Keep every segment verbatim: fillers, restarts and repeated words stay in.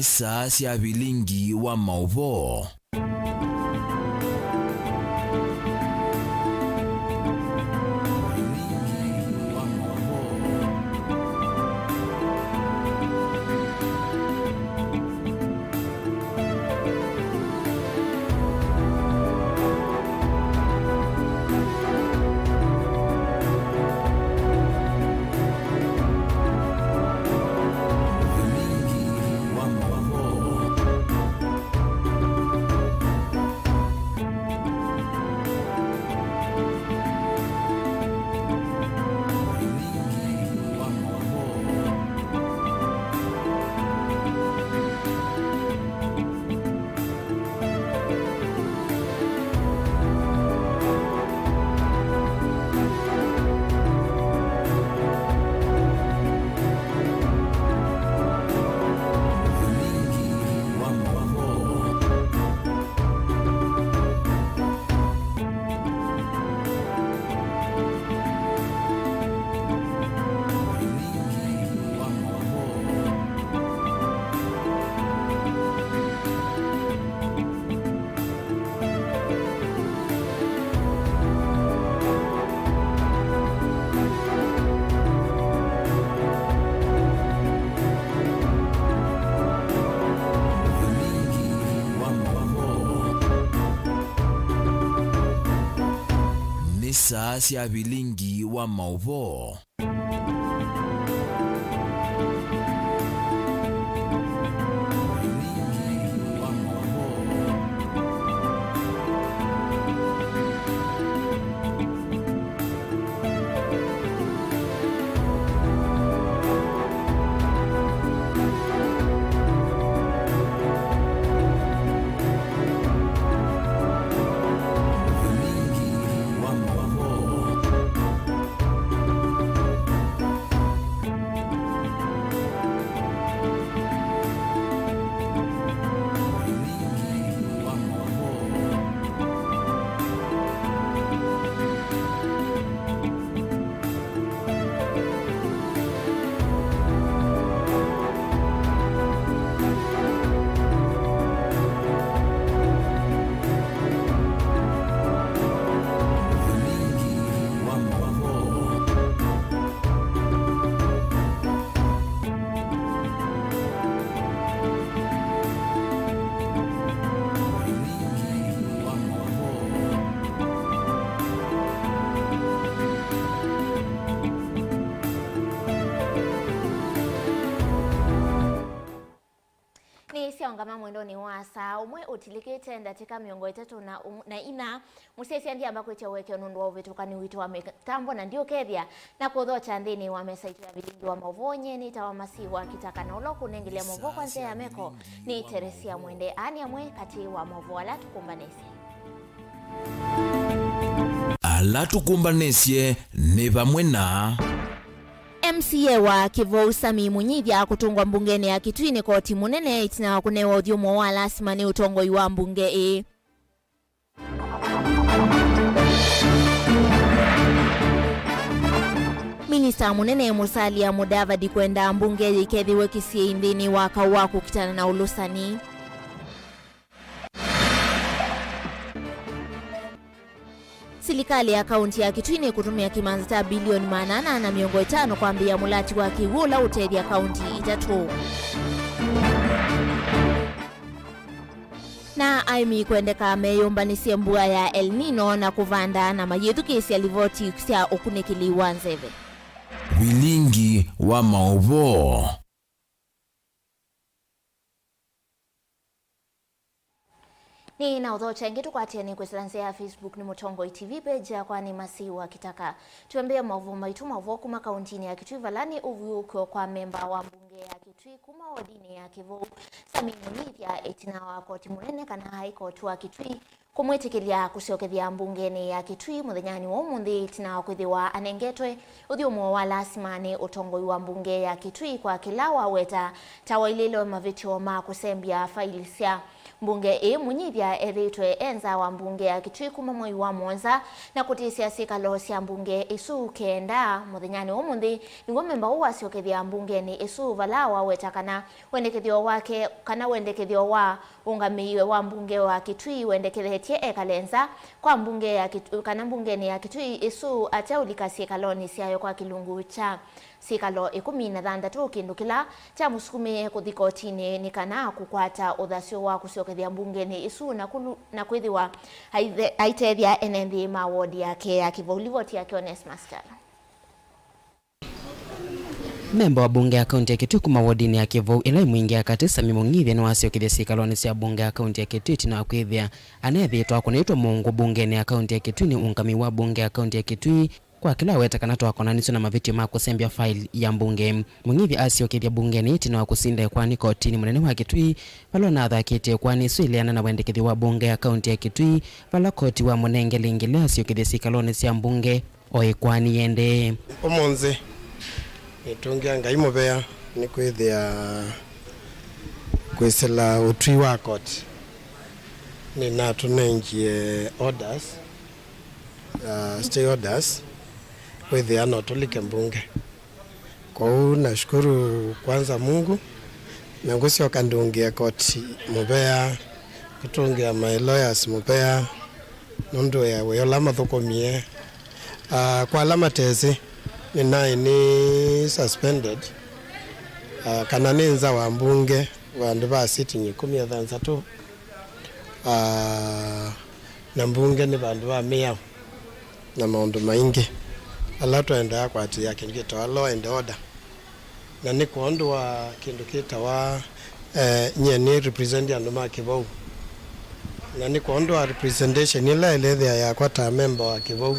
Nĩ saa sya vilingi wa maũvoo. Nĩ saa sya vilingi wa maũvoo. Nĩ syaũngama mwendonĩ wa saa ũmwe ũtilĩkĩte ndatĩka mĩongo ĩtatũ na ũm-, na ina. Mũsyaĩĩsya, ndyamba kwĩtya ũekeo nũndũ wa ũvĩtũkani witũ wa mĩtambo, na ndiũkethya na kũthokya nthĩnĩ wa mesa itũ ya vilingi wa maũvoo. Nyie nĩtawa Masi wa Kitaka, na ũla ũkũnengelea maũvoo kwa nzĩa ya meko nĩ Teresia Mwende. Aa nĩ amwe katĩ wa maũvoo ala tũkũmbanĩsye. Ala tũkũmbanĩsye nĩ vamwe na M C A wa Kĩvou Sami Mũnyithya kũtũngwa mbungenĩ ya Kitui nĩ koti mũnene ĩtina wa kũnewa ũthyũmũo wa lasima nĩ ũtongoi wa mbunge ĩĩ. Minista mũnene Musalia Mudavadi kwenda mbunge yĩkethĩwe kĩsiĩi nthĩnĩ wa kaũ wa kũkitana na ũlũsani. Silikalĩ ya kaunti ya Kitui nĩkũtũmĩa kĩmanza kya bilioni maana ana na mĩongo ĩtano kwambĩĩa mũlati wa kĩw'ũ ũla ũtethya kaunti itatũ. Na aĩmi kwendeka meyũmbanĩsye mbua ya El Nino na kũvanda na mayĩthukĩĩsya livoti sya ũkunĩkĩli wa nzeve. Vilingi wa maũvoo. Nĩ na ũthokya ĩngĩ tũkwatĩanĩ kwĩsĩla nzĩa ya Facebook nĩ Mũtongoi T V, page yakwa nĩ Masi wa Kitaka. Twĩambĩe maũvoo maitũ, maũvoo kuma kauntinĩ ya Kitui, vala nĩ ũvyũũkyo kwa memba wa mbunge ya Kitui kuma wodinĩ ya Kĩvou, Sami Mũnyithya, ĩtina wa koti mũnene kana High Court wa Kitui kũmwĩtĩkĩlya kũsyokethya mbungenĩ ya Kitui mũthenyanĩ wa ũmũnthĩ, ĩtina wa kwĩthĩwa anengetwe ũthyũmũo wa lasima nĩ ũtongoi wa mbunge ya Kitui kwa kĩla waweta ta wailĩĩlwe mavĩtyo ma kũsembya faili sya Mbunge ĩĩ Mũnyithya ethĩĩtwe e nza wa mbunge ya Kitui kuma mwei wa mũonza na kũtĩsya syĩkalo sya mbunge ĩsu kenda. Mũthenyanĩ wa ũmũnthĩ nĩw'o memba ũũ wasyokethya mbungenĩ ĩsu vala waweta kana wendekethyo wake, kana wendekethyo wa ũngamĩi wa mbunge wa Kitui wendekethetye ekale nza kwa mbunge ya Kitu-, kana mbungenĩ ya Kitui ĩsu ateũlika syĩkalonĩ syayo kwa kĩlungu kya syĩkalo ĩkũmi na thanthatũ, kĩndũ kĩla kyamũsukumĩe kũthi kotinĩ nĩ kana kũkwata ũthasyo wa kũsyokethya mbungenĩ ĩsu na kũlu-, na kwĩthĩwa aithe-, aitethya ene nthĩ ma ward yake ya Kĩvou. Livoti yake Onesmus Kyalo. Memba wa mbunge ya kaunti ya Kitui kuma wodinĩ ya Kĩvou ĩla ĩ Mwingi ya Katĩ, Sami Mũng'ithya nĩwasyokethya syĩkalonĩ sya mbunge ya kaunti ya Kitui ĩtina wa kwĩthĩa anethĩĩtwe akũnĩtwe mũungu mbungenĩ ya kaunti ya Kitui nĩ ũngamĩi wa mbunge ya kaunti ya Kitui kwa kĩla aweta kana twakonanisye na mavĩtyo ma kũsembya faili ya mbunge. Mũng'ithya asyokethya mbungenĩ ĩtina wa kũsinda ĩkoani kotinĩ mũnene wa Kitui vala ũnathakĩte ĩkoani ĩsu ĩleana na wendekethyo wa mbunge ya kaunti ya Kitui, vala koti wamũnengele ngĩlĩ asyokethye syĩkalonĩ sya mbunge o ĩkoani ĩendee. Ũmũnthĩ nĩtũngĩa Ngai mũvea nĩ kwĩthĩa kwĩsĩla ũtwi wa koti nĩnatũnengie orders, uh, stay orders, kwĩthĩa no tũlike mbunge. Kwoou nashukuru kwanza Mungu, na ngũsyoka ndũngĩe koti mũvea, kũtũngĩa my lawyers mũvea, nũndũ ya wĩa ũla mathũkũmie. Ah, kwa ala matesĩ, nĩnaĩ nĩ suspended, ah, kana nĩ nza wa mbunge vandũ va sitting ĩkũmi na thanthatũ. Ah, na mbunge nĩ vandũ va mĩao na maũndũ maingĩ ala twendaa kũatĩĩa kĩndũ kĩtawa law and order. Na nĩ kwondũ wa kĩndũ kĩtawa, eh, nyie nĩ represent andũ ma Kĩvou. Na nĩ kwondũ wa representation ĩla ĩlethĩa yakwa ta member wa Kĩvou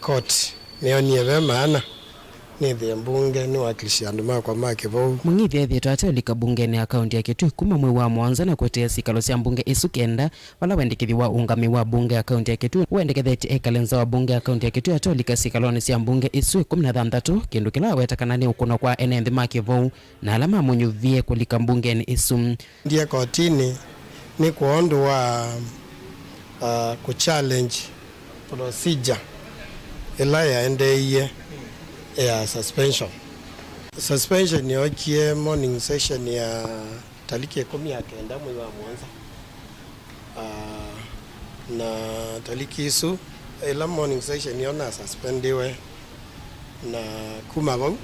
court, nĩyonie ve maana nĩthĩe mbunge nĩwakilisye andũ makwa ma Kĩvou. Mũng'ithya ethĩĩtwe ateũlika mbungenĩ ya kaunti ya Kitui kuma mwei wa mũonza na kũtĩĩa syĩkalo sya mbunge ĩsu kenda, vala wendekethyo wa ũngamĩi wa mbunge ya kaunti ya Kitui wendekethetye ekale nza wa mbunge ya kaunti ya Kitui ateũlika syĩkalonĩ sya mbunge ĩsu ĩkũmi na thanthatũ, kĩndũ kĩla aweta kana nĩ ũkũno kwa ene nthĩ ma Kĩvou na ala mamũnyuvie kũlika mbungenĩ ĩsu. Ndie kotinĩ nĩ kwondũ wa, uh, kũ challenge procedure ĩla yaendeeie ya suspension. Suspension yookie morning session ya taliki ĩkũmi ya kenda mwei wa mũonza. Ah, na taliki isu, ĩla morning session yo nasuspendiwe, na kuma vau,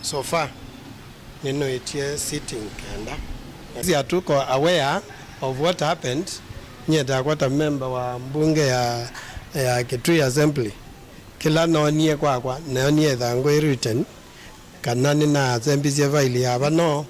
so far, nĩnũĩtye sitting kenda. Sisi hatuko aware of what happened. Nyie takwa ta member wa mbunge ya, ya Kitui Assembly, kĩla noonie kwakwa, noonie ĩthangũ ĩ written, kana nĩnasembisye faili ya vano,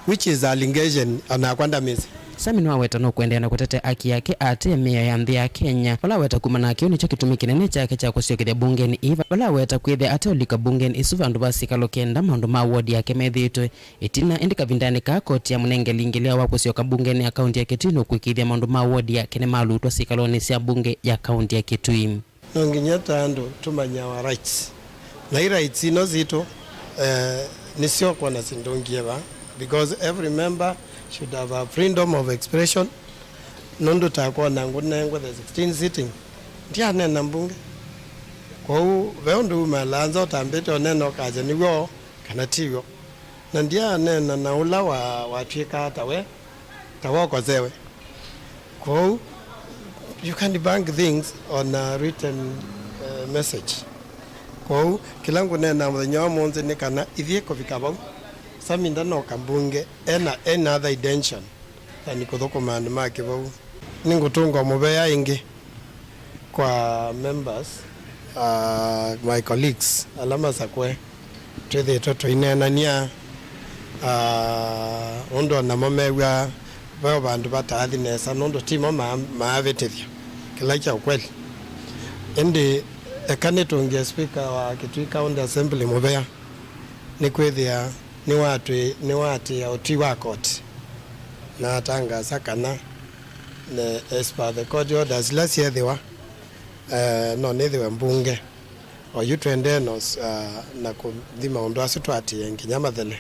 which is allegation, onakwa ndamĩsĩ. Sami nĩwaweta nũkũendeea na kũtetea aki yake atee mĩao ya nthĩ ya Kenya, vala aweta kumana na kĩu nĩkyo kĩtumi kĩnene kyake kya kũsyokethya mbungenĩ ĩĩ, vala aweta kwĩthĩa ateũlika mbungenĩ ĩsu vandũ va syĩkalo kenda maũndũ ma ward yake methĩĩtwe ĩtina, ĩndĩ kavindanĩ kaa koti yamũnengele ngĩlĩo wa kũsyoka mbungenĩ ya kaunti ya Kitui nũkũĩkĩĩthya maũndũ ma ward yake nĩmalutwa syĩkalonĩ sya mbunge ya kaunti ya Kitui. No nginya ta andũ tũmanye our rights. Na i rights ino sitũ, eh, nĩsyo kwona sindũngie va, because every member should have a freedom of expression. Nũndũ ta kwona ngũnengwe the sixteen sitting, ndianena mbunge. Kwoou ve ũndũ umalaa nza ũtambĩte ũnena ũkasya nĩw'o kana tiw'o. Na ndianeena na ũla wa, watw'ĩkaa ta we, ta wokosewe. Kwoou, you can debunk things on a written, uh, message. Kwoou, kĩla ngũneena mũthenya wa ũmũnthĩ nĩ kana ithyĩ kũvika vau, Sami ndanoka mbunge ena any other intention than kũthũkũma andũ ma Kĩvou. Nĩngũtũnga mũvea ĩngĩ kwa members, uh, my colleagues ala masakũe, twĩthĩĩtwe tũineenany'a, uh, ũndũ onamo mew'aa ve vandũ vataathi nesa, nũndũ timo ma-, maavĩtĩthya kĩla kya ũkweli. Ĩndĩ eka nĩtũngĩe speaker wa Kitui County Assembly mũvea, nĩkwĩthĩa nĩwatwĩ-, nĩwaatĩĩa ũtwi wa koti, na atangasa kana, ne-, as per the court orders ila syeethĩwa, eh, no nĩthĩwe mbunge. Oyu tũendee na ũs-, ah, na kũthi maũndũ asu tũatĩĩe nginya mathele.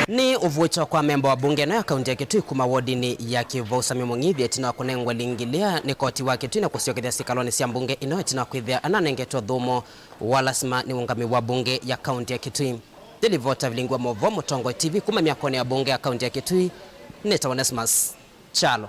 Nĩ ũvuũkyo kwa memba wa mbunge ĩno ya kaunti ya Kitui kuma wodinĩ ya Kĩvou, Sammy Mũng'ithi, ĩtina wa kũnengwa lingilia nĩ koti wa Kitui na kũsyokethya sikalonĩ sya mbunge ĩno ĩtina wa kwĩthĩa ananengetwe ũthũmũo wa lasima nĩ ũũngami wa mbunge ya kaunti ya Kitui. Nĩ livota vilingi wa maũvoo Mũtongoi T V kuma myakonĩ ya mbunge ya kaunti ya Kitui, nĩtawa Onesmus Kyalo.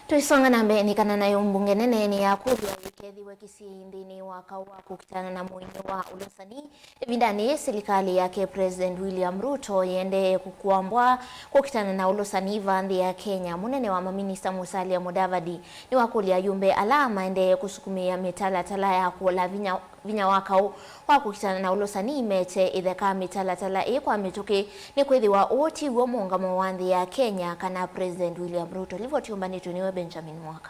Tũisonga na mbee, nĩ kana nayo mbunge nene nĩ yakũlya yĩkethĩwe kĩsiĩi nthĩnĩ wa kaũ wa kũkitana na mũinyũ wa ũlũsani ĩvindanĩ yĩĩ silikalĩ yake President William Ruto yĩendee kũkũa mbwa kũkitana na ũlũsani va nthĩ ya Kenya. Mũnene wa maminista Musalia Mudavadi nĩwakũlya ayumbe ala maendee kũsukumĩĩa mĩtalatala ya kũla vinya vinya wa kaũ wa kũkitana na ũlũsani mete ĩtheka mĩtalatala ĩĩ kwa mĩtũkĩ, nĩkwĩthĩwa ũũ ti w'o mũũngamo wa nthĩ ya Kenya kana President William Ruto. Livoti yũmbanĩtw'e nĩwe Benjamin Mwaka.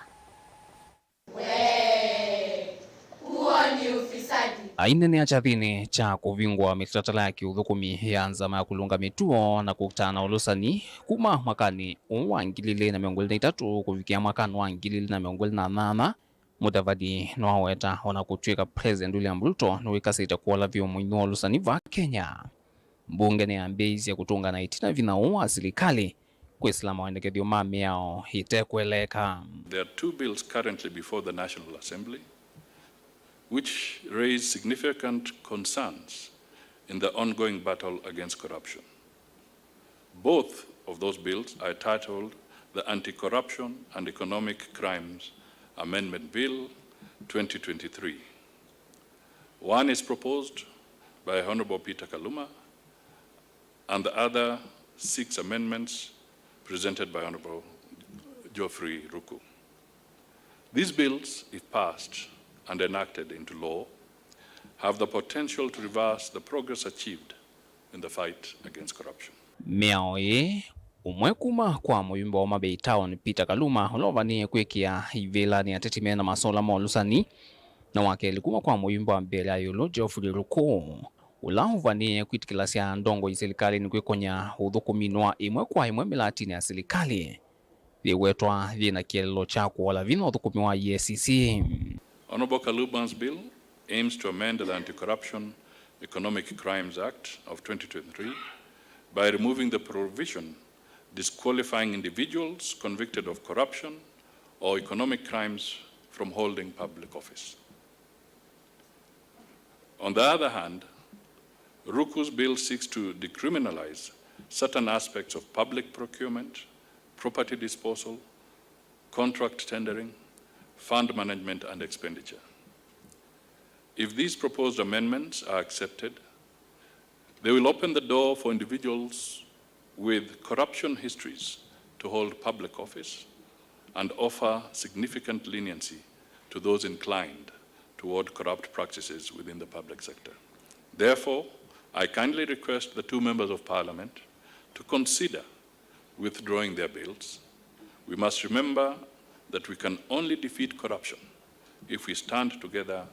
Aineenea kyathĩnĩ kya kũvingũa mĩtalatala ya kĩũthũkũmi ya nzama ya kũlũnga mĩtuo na kũkitana na ũlũsani kuma mwakanĩ ũũ wa ngili ilĩ na mĩongo ĩlĩ na itatũ kũvikĩa mwakanĩ wa ngili ilĩ na mĩongo ĩlĩ na nyanya, Mudavadi nĩwaweta o na kũtw'ĩka President William Ruto nĩwĩkasĩte kũola vyũ mũinyũ wa ũlũsani va Kenya, mbunge nĩyambĩĩisye kũtũngana ĩtina vinya ũũ wa silikalĩ kwĩsĩla mawendekethyo ma mĩao ĩtekweleeka. There are two bills currently before the National Assembly which raise significant concerns in the ongoing battle against corruption. Both of those bills are titled the Anti-Corruption and Economic Crimes Amendment Bill twenty twenty-three. One is proposed by Honorable Peter Kaluma, and the other six amendments presented by Honorable Geoffrey Ruku. These bills, if passed and enacted into law, have the potential to reverse the progress achieved in the fight against corruption. Mĩao ĩĩ, ũmwe kuma kwa mũyumbe wa Homa Bay Town, Peter Kaluma, ũla ũvanĩĩe kwĩkĩa ivĩlanĩ ateti me na masola ma ũlũsani, na wa kelĩ kuma kwa mũyumbe wa mbee ya ĩũlũ, Geoffrey Ruku, ũla ũvanĩĩe kwĩtĩkĩlasya ndongoi silikalĩnĩ kwĩkony'a ũthũkũminĩ wa ĩmwe kwa ĩmwe mĩlatinĩ ya silikalĩ yĩwetwa yĩ na kĩeleelo kya kũola vinya ũthũkũmi wa E A C C. Honorable Kaluma's bill aims to amend the Anti-Corruption Economic Crimes Act of twenty twenty-three by removing the provision disqualifying individuals convicted of corruption or economic crimes from holding public office. On the other hand, Ruku's bill seeks to decriminalize certain aspects of public procurement, property disposal, contract tendering, fund management, and expenditure. If these proposed amendments are accepted, they will open the door for individuals with corruption histories to hold public office and offer significant leniency to those inclined toward corrupt practices within the public sector. Therefore, I kindly request the two members of parliament to consider withdrawing their bills. We must remember that we can only defeat corruption if we stand together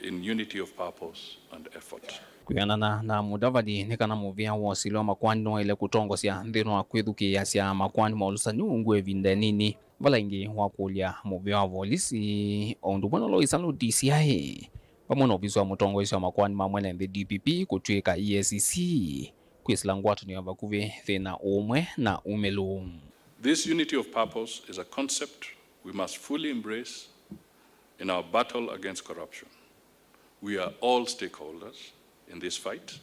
in unity of purpose and effort. Kwĩanana na Mudavadi, nĩ kana mũvĩa wa ũsili wa makoani nĩwaĩle kũtongosya nthĩnĩ wa kwĩthukĩĩasya makoani ma ũlũsani ungu ĩvinda ĩnini, vala ĩngĩ wakũlya mũvĩa wa volisi, o ũndũ ũmwe na Lois Alũ D C I, vamwe na ovisi wa mũtongoesya wa makoani ma mwene nthĩ D P P kũtw'ĩka E A C C, kwĩsĩla ngwatanĩo ya vakuvĩ, thĩna, ũũmwe, na umĩlu. This unity of purpose is a concept we must fully embrace in our battle against corruption. We are all stakeholders in this fight: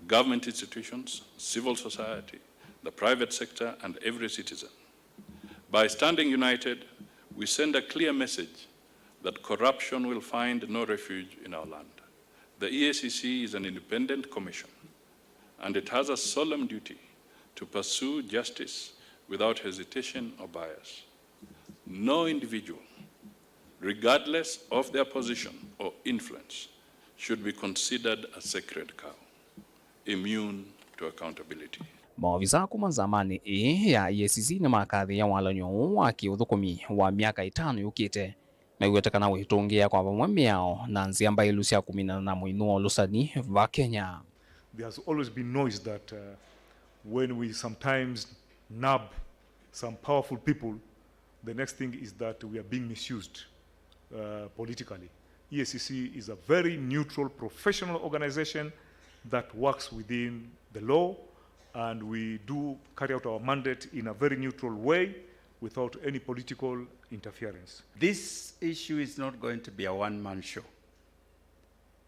government institutions, civil society, the private sector, and every citizen. By standing united, we send a clear message that corruption will find no refuge in our land. The E A C C is an independent commission, and it has a solemn duty to pursue justice without hesitation or bias. No individual, regardless of their position or influence, should be considered a sacred cow, immune to accountability. Maovisa kuma nzamanĩ ĩĩ ya E A C C nĩmakathĩĩa walany'o ũũ wa kĩũthũkũmi wa myaka ĩtano yũkĩte, na iweta kana wĩtũngĩĩa kwa vamwe mĩao na nzĩa mbaĩlu sya kũminana na mũinyũ wa ũlũsani va Kenya. There has always been noise that, uh, when we sometimes nab some powerful people, the next thing is that we are being misused, uh, politically. E A C C is a very neutral professional organization that works within the law, and we do carry out our mandate in a very neutral way without any political interference. This issue is not going to be a one-man show.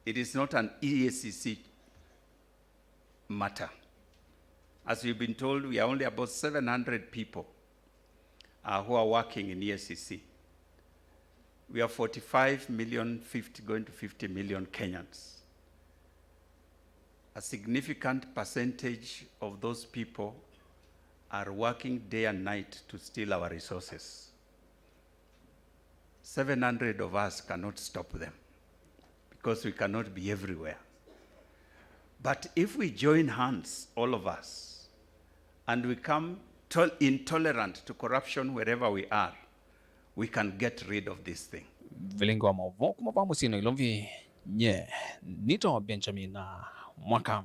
It is not an E A C C matter. As we've been told, we are only about seven hundred people uh, who are working in E A C C. We are forty-five million, fifty, going to fifty million Kenyans. A significant percentage of those people are working day and night to steal our resources. Seven hundred of us cannot stop them because we cannot be everywhere. But if we join hands, all of us, and we come tol- intolerant to corruption wherever we are, we can get rid of this thing. Vilingi wa mauvoo kuma vaa mũsyĩ Nairobi, nye nĩtawa Benjamin Mwaka.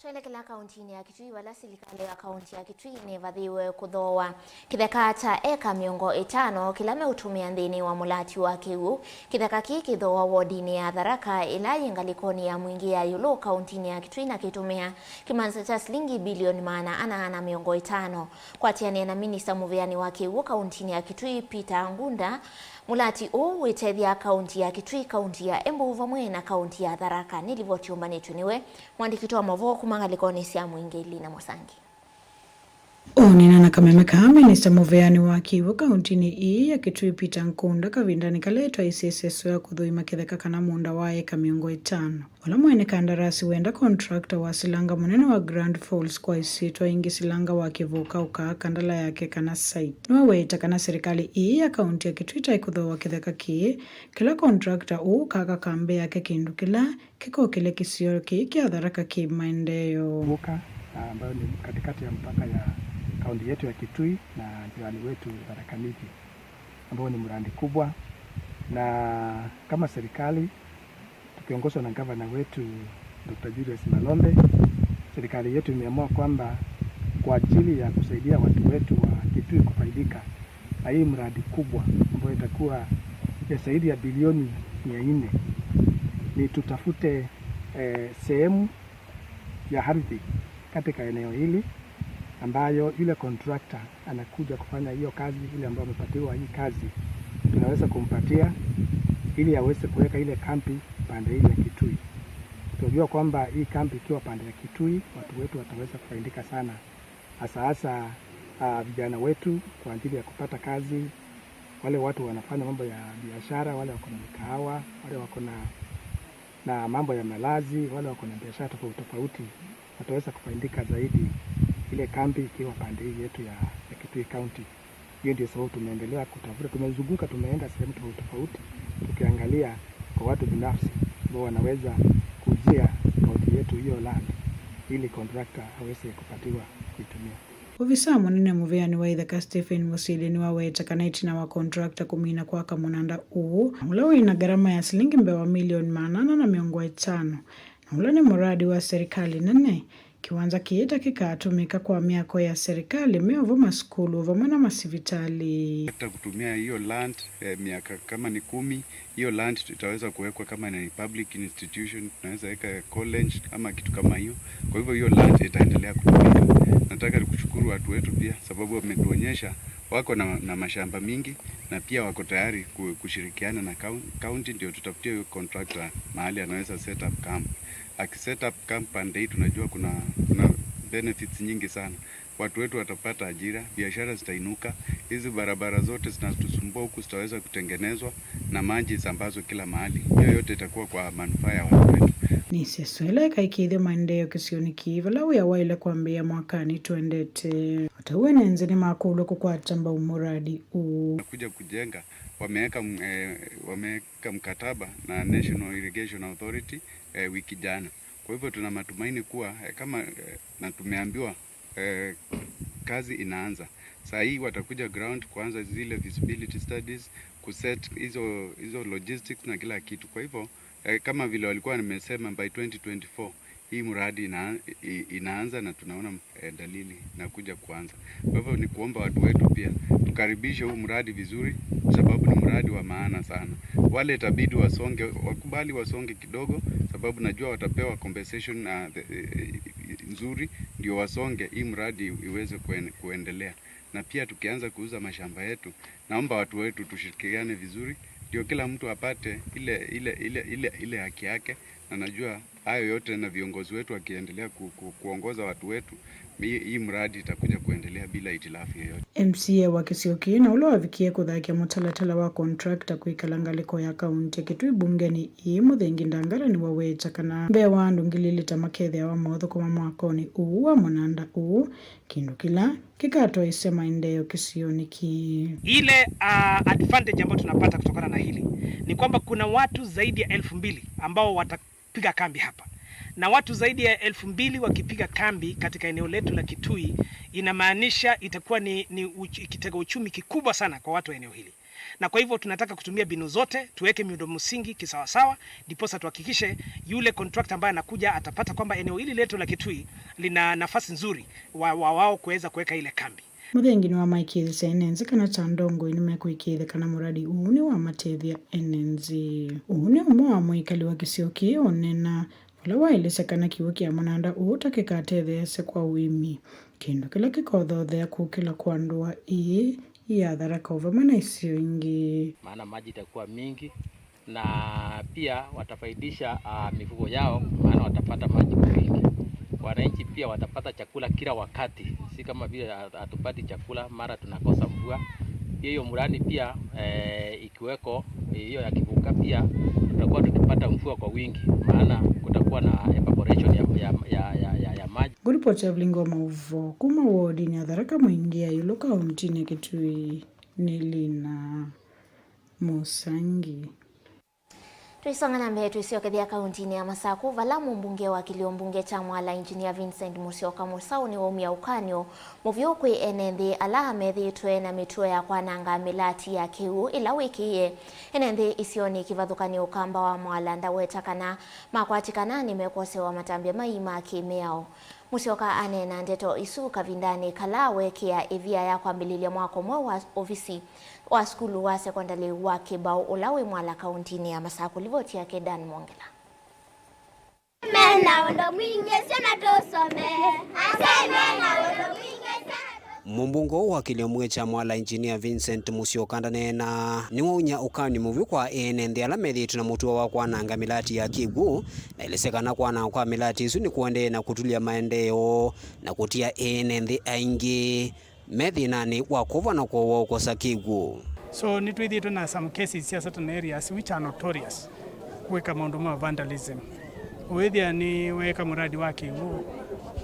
Twelekela kauntinĩ ya Kitui, vala silikalĩ ya kaunti ya Kitui nĩvathĩiwe kũthooa kĩtheka kya eka mĩongo ĩtano kĩla meũtũmĩa nthĩnĩ wa mũlati wa kĩw'ũ. Kĩtheka kĩĩ kĩthooa wodinĩ ya Tharaka, ĩla yĩ ngalĩkonĩ ya Mwingĩ ya ĩũlũ kauntinĩ ya Kitui, na kĩtũmĩa kĩmanza kya silingi bilioni maana ana na mĩongo ĩtano. Kwatĩanĩa na minista mũvĩanĩ wa kĩw'ũ kauntinĩ ya Kitui, Peter Ngunda, mũlati ũũ wĩtethya kaunti ya Kitui, kaunti ya Embu vamwe na kaunti ya Tharaka. Nĩ livoti yũmbanĩtw'e nĩwe mwandĩki witũ wa mauvoo kuma ngalĩkonĩ sya Mwingĩ, Lina Mũsangi. Ũneena na kameme kaa, minista mũvĩanĩ wa kĩw'ũ kauntinĩ ĩĩ ya Kitui, Peter Ngunda, kavindanĩ kala ĩtwaisye ĩseso ya kũthũima kĩtheka kana mũũnda wa eka mĩongo ĩtano, ũla mwene kandarasi wenda contractor wa silanga mũnene wa Grand Falls, kwa ĩsyĩtwa ĩngĩ silanga wa kĩvũka ũkaa kandala yake kana site, nĩwaweta kana serikali ĩĩ ya kaunti ya Kitui ĩtaĩ kũthooa kĩtheka kĩĩ, kĩla contractor ũũ ũkaka kambĩ yake kĩndũ kĩla kĩkokĩlya kĩsio kĩĩ kya Tharaka kĩ maendeeo. Vuka, ah, ambayo ni katikati ya mpaka ya kaunti yetu ya Kitui na jirani wetu Tharaka Nithi, ambao ni mradi kubwa, na kama serikali tukiongozwa na gavana wetu Doctor Julius Malombe, serikali yetu imeamua kwamba kwa ajili ya kusaidia watu wetu wa Kitui kufaidika na hii mradi kubwa ambayo itakuwa ya zaidi ya bilioni mia nne, ni tutafute, eh, sehemu ya ardhi katika eneo hili ambayo yule contractor anakuja kufanya hiyo kazi, ile ambayo amepatiwa hii kazi, tunaweza kumpatia ili aweze kuweka ile kambi pande hii ya Kitui. Tunajua kwamba hii kambi ikiwa pande ya Kitui, watu wetu wataweza kufaidika sana, hasa hasa, ah, vijana wetu kwa ajili ya kupata kazi, wale watu wanafanya mambo ya biashara, wale wako na mikahawa, wale wako na, na mambo ya malazi, wale wako na biashara tofauti tofauti, wataweza kufaidika zaidi ile kambi ikiwa pande hii yetu ya, ya Kitui County. Hiyo ndio sababu tumeendelea kutafuta, tumezunguka, tumeenda sehemu tofauti tofauti, tukiangalia kwa watu binafsi ambao wanaweza kuuzia kaunti yetu hiyo land ili contractor aweze kupatiwa kuitumia. Ovisaa mũnene mũvĩanĩ wa itheka Stephen Musili nĩwaweta kana ĩtina wa contractor kũmina kwaka mũnanda ũũ, ũla wĩ na ngarama ya silingi mbee wa milioni maana ana na mĩongo ĩtano, na ũla nĩ mũradi wa serikali nene, kĩwanza kĩĩ ta kĩkatũmĩka kwa myako ya serikali, me ovo masukulu vamwe na masivitalĩ. Hata kutumia hiyo land, eh, miaka kama ni kumi, hiyo land itaweza kuwekwa kama ni public institution, tunaweza weka college ama kitu kama hiyo. Kwa hivyo hiyo land itaendelea kutumika. Nataka kushukuru watu wetu pia, sababu wametuonyesha wako na, na mashamba mingi na pia wako tayari ku- kushirikiana na coun- county, ndio tutafutie huyo contractor mahali anaweza set up camp. Aki set up camp pande hii, tunajua kuna, kuna benefits nyingi sana. Watu wetu watapata ajira, biashara zitainuka, hizi barabara zote zinatusumbua huku zitaweza kutengenezwa na maji isambazwe kila mahali. Hiyo yote itakuwa kwa manufaa ya watu wetu. Nĩ ĩseso ĩla ĩkaĩkĩĩthya maendeeo kĩsionĩ kĩĩ, vala wĩa waĩle kwambĩĩa mwakanĩ twendete. Ata ũu ene nzĩ nĩmakũlw'a kũkwata mbau mũradi ũũ. Kuja kujenga, wameweka m- eh, wameweka mkataba na National Irrigation Authority, eh, wiki jana. Kwa hivyo tuna matumaini kuwa, eh, kama, eh, na tumeambiwa, eh, kazi inaanza saa hii, watakuja ground kuanza zile feasibility studies, kuset hizo, hizo logistics na kila kitu. Kwa hivyo, eh, kama vile walikuwa nimesema, by twenty twenty-four Hii mradi ina, i, inaanza na tunaona, eh, dalili inakuja kuanza. Kwa hivyo ni kuomba watu wetu pia tukaribishe huu mradi vizuri, kwa sababu ni mradi wa maana sana. Wale itabidi wasonge, wakubali wasonge kidogo, sababu najua watapewa compensation, uh, the, eh, nzuri, ndio wasonge hii mradi iweze kuen-, kuendelea. Na pia tukianza kuuza mashamba yetu, naomba watu wetu tushirikiane vizuri, ndio kila mtu apate ile, ile, ile, ile, ile haki yake, na najua hayo yote na viongozi wetu wakiendelea ku, ku, kuongoza watu wetu, hii, hii mradi itakuja kuendelea bila hitilafu yoyote. M C A wa kĩsio kĩĩ na ũla wavikie kũthakya mũtalatala wa contractor kwĩkala ngalĩko ya kaunti ya Kitui mbungenĩ ĩĩ, Mũthengi Ndangala, nĩwaweta kana mbee wa andũ ngili ilĩ ta makethĩawa maũthũkũma mwakonĩ ũũ wa mũnanda ũũ, kĩndũ kĩla kĩkatwaĩsya maendeeo kĩsionĩ kĩĩ. Ile, ah, advantage ambayo tunapata kutokana na hili ni kwamba kuna watu zaidi ya elfu mbili ambao watapiga kambi hapa, na watu zaidi ya elfu mbili wakipiga kambi katika eneo letu la Kitui, inamaanisha itakuwa ni, ni uch-, kitega uchumi kikubwa sana kwa watu wa eneo hili. Na kwa hivyo tunataka kutumia mbinu zote, tuweke miundo msingi kisawasawa, ndiposa tuhakikishe yule contractor ambaye anakuja atapata kwamba eneo hili letu la Kitui lina nafasi nzuri wa, wa wao kuweza kuweka ile kambi. Mũthengi nĩwamaĩkĩĩthya ene nthĩ kana ta ndongoi nĩmekwĩkĩĩthya kana mũradi ũũ nĩwamatethya ene nthĩ. Ũũ nĩ ũmwe wa mwĩkali wa kĩsio kĩĩ ũneena, ũla waelesya kana kĩw'ũ kya mũnanda ũũ ta kĩkatetheesya kwa ũĩmi, kĩndũ kĩla kĩkothothea kũkĩla kwa ndũa ĩĩ ya Tharaka o vamwe na isio ingĩ. Maana maji itakuwa mingi na pia watafaidisha, ah, mifugo yao, maana watapata maji kwa wingi. Wananchi pia watapata chakula kila wakati, si kama vile hat-, hatupati chakula mara tunakosa mvua. Hiyo, hiyo mradi pia, eh, ikiweko, eh, hiyo ya Kivuka pia, tutakuwa tukipata mvua kwa wingi, maana kutakuwa na evaporation ya, ya, ya, ya, ya, ya maji. Ngũripoti ya Vilingi wa Maũvoo kuma wodinĩ ya Tharaka Mwingi ya ĩũlũ kauntinĩ ya Kitui nĩ Lina Mũsangi. Tũisonga na mbee, twĩsyokethya kauntinĩ ya Masaku, vala mũmbunge wa kĩlio mbunge kya Mwala, Engineer Vincent Musyoka Musau, nĩwaumya ũkany'o mũvyũ kwĩ ene nthĩ ala methĩĩtwe na mĩtuo ya kwananga mĩlati ya kĩw'ũ ĩla wĩkĩĩe ene nthĩ isionĩ kĩvathũkany'o. Ũkamba wa Mwala ndaweta kana makwatĩkana nĩmekwosewa matambya mai ma kĩ-mĩao. Musyoka aneena ndeto isu kavindanĩ kala weekĩa ĩvia ya kwambĩlĩlya mwako mweũ wa ovisi wa sukulu wa sekondalĩ wa Kĩbaũ ũla wĩ Mwala kauntinĩ ya Masaku. Livoti yake Dan Mwongela. Mena ũndũ mwingĩ syana tũsome. Asyai mena ũndũ mwingĩ syana tũsome. Mũmbunge ũũ wa kĩlio mbunge kya Mwala, Engineer Vincent Musyoka, ndaneenaa nĩwaumya ũkany'o mũvyũ kwa ene nthĩ ala methĩĩtwe na mũtuo wa kwananga mĩlati ya kĩw'ũ, na aelesya kana kwanangwa kwa mĩlati ĩsu nĩkũendee na kũtulya maendeeo na kũtia ene nthĩ aingĩ me thĩnanĩ wa kũvwa na kũawa ũkosa kĩw'ũ. So, nĩtwĩthĩĩtwe na some cases sya certain areas which are notorious kwĩka maũndũ ma vandalism. Ũĩthĩa nĩweeka mũradi wa kĩw'ũ,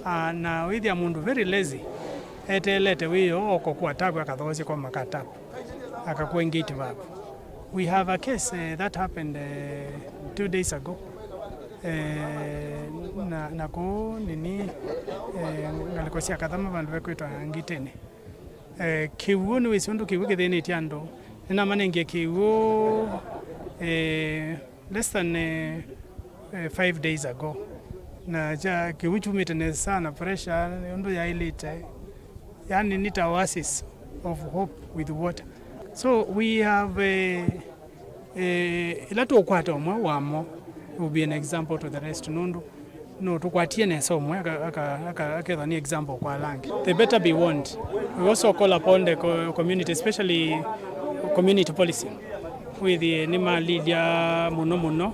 ah, na ũĩthĩa mũndũ very lazy, eteelete wĩoo, okokua tapu akathoosye kwa makatapu, akakua ngate vaku. We have a case, eh, that happened, eh, two days ago. Eh, na, na kũu nini, eh, ngalĩko sya Kathama vandũ vekwĩtwa Ngitĩnĩ. Eh, kĩw'ũ, nĩwĩsĩ ũndũ kĩw'ũ kĩthĩnĩtye andũ. Nĩnamanengie kĩw'ũ, eh, less than, eh, eh, five days ago. Na kya kĩw'ũ kyumĩte nesa sana, pressure ũndũ yaĩlĩte. Yani, nĩ ta oasis of hope with water. So we have, eh, eh, ĩla tũkwata ũmwe wamo, it will be an example to the rest, nũndũ no tũkwatie nesa ũmwe aka-, aka-, aka-, akethwa nĩ example kwa ala angĩ. They better be warned. We also call upon the co-, community, especially community policing, wĩthĩe nĩmalilya mũno mũno,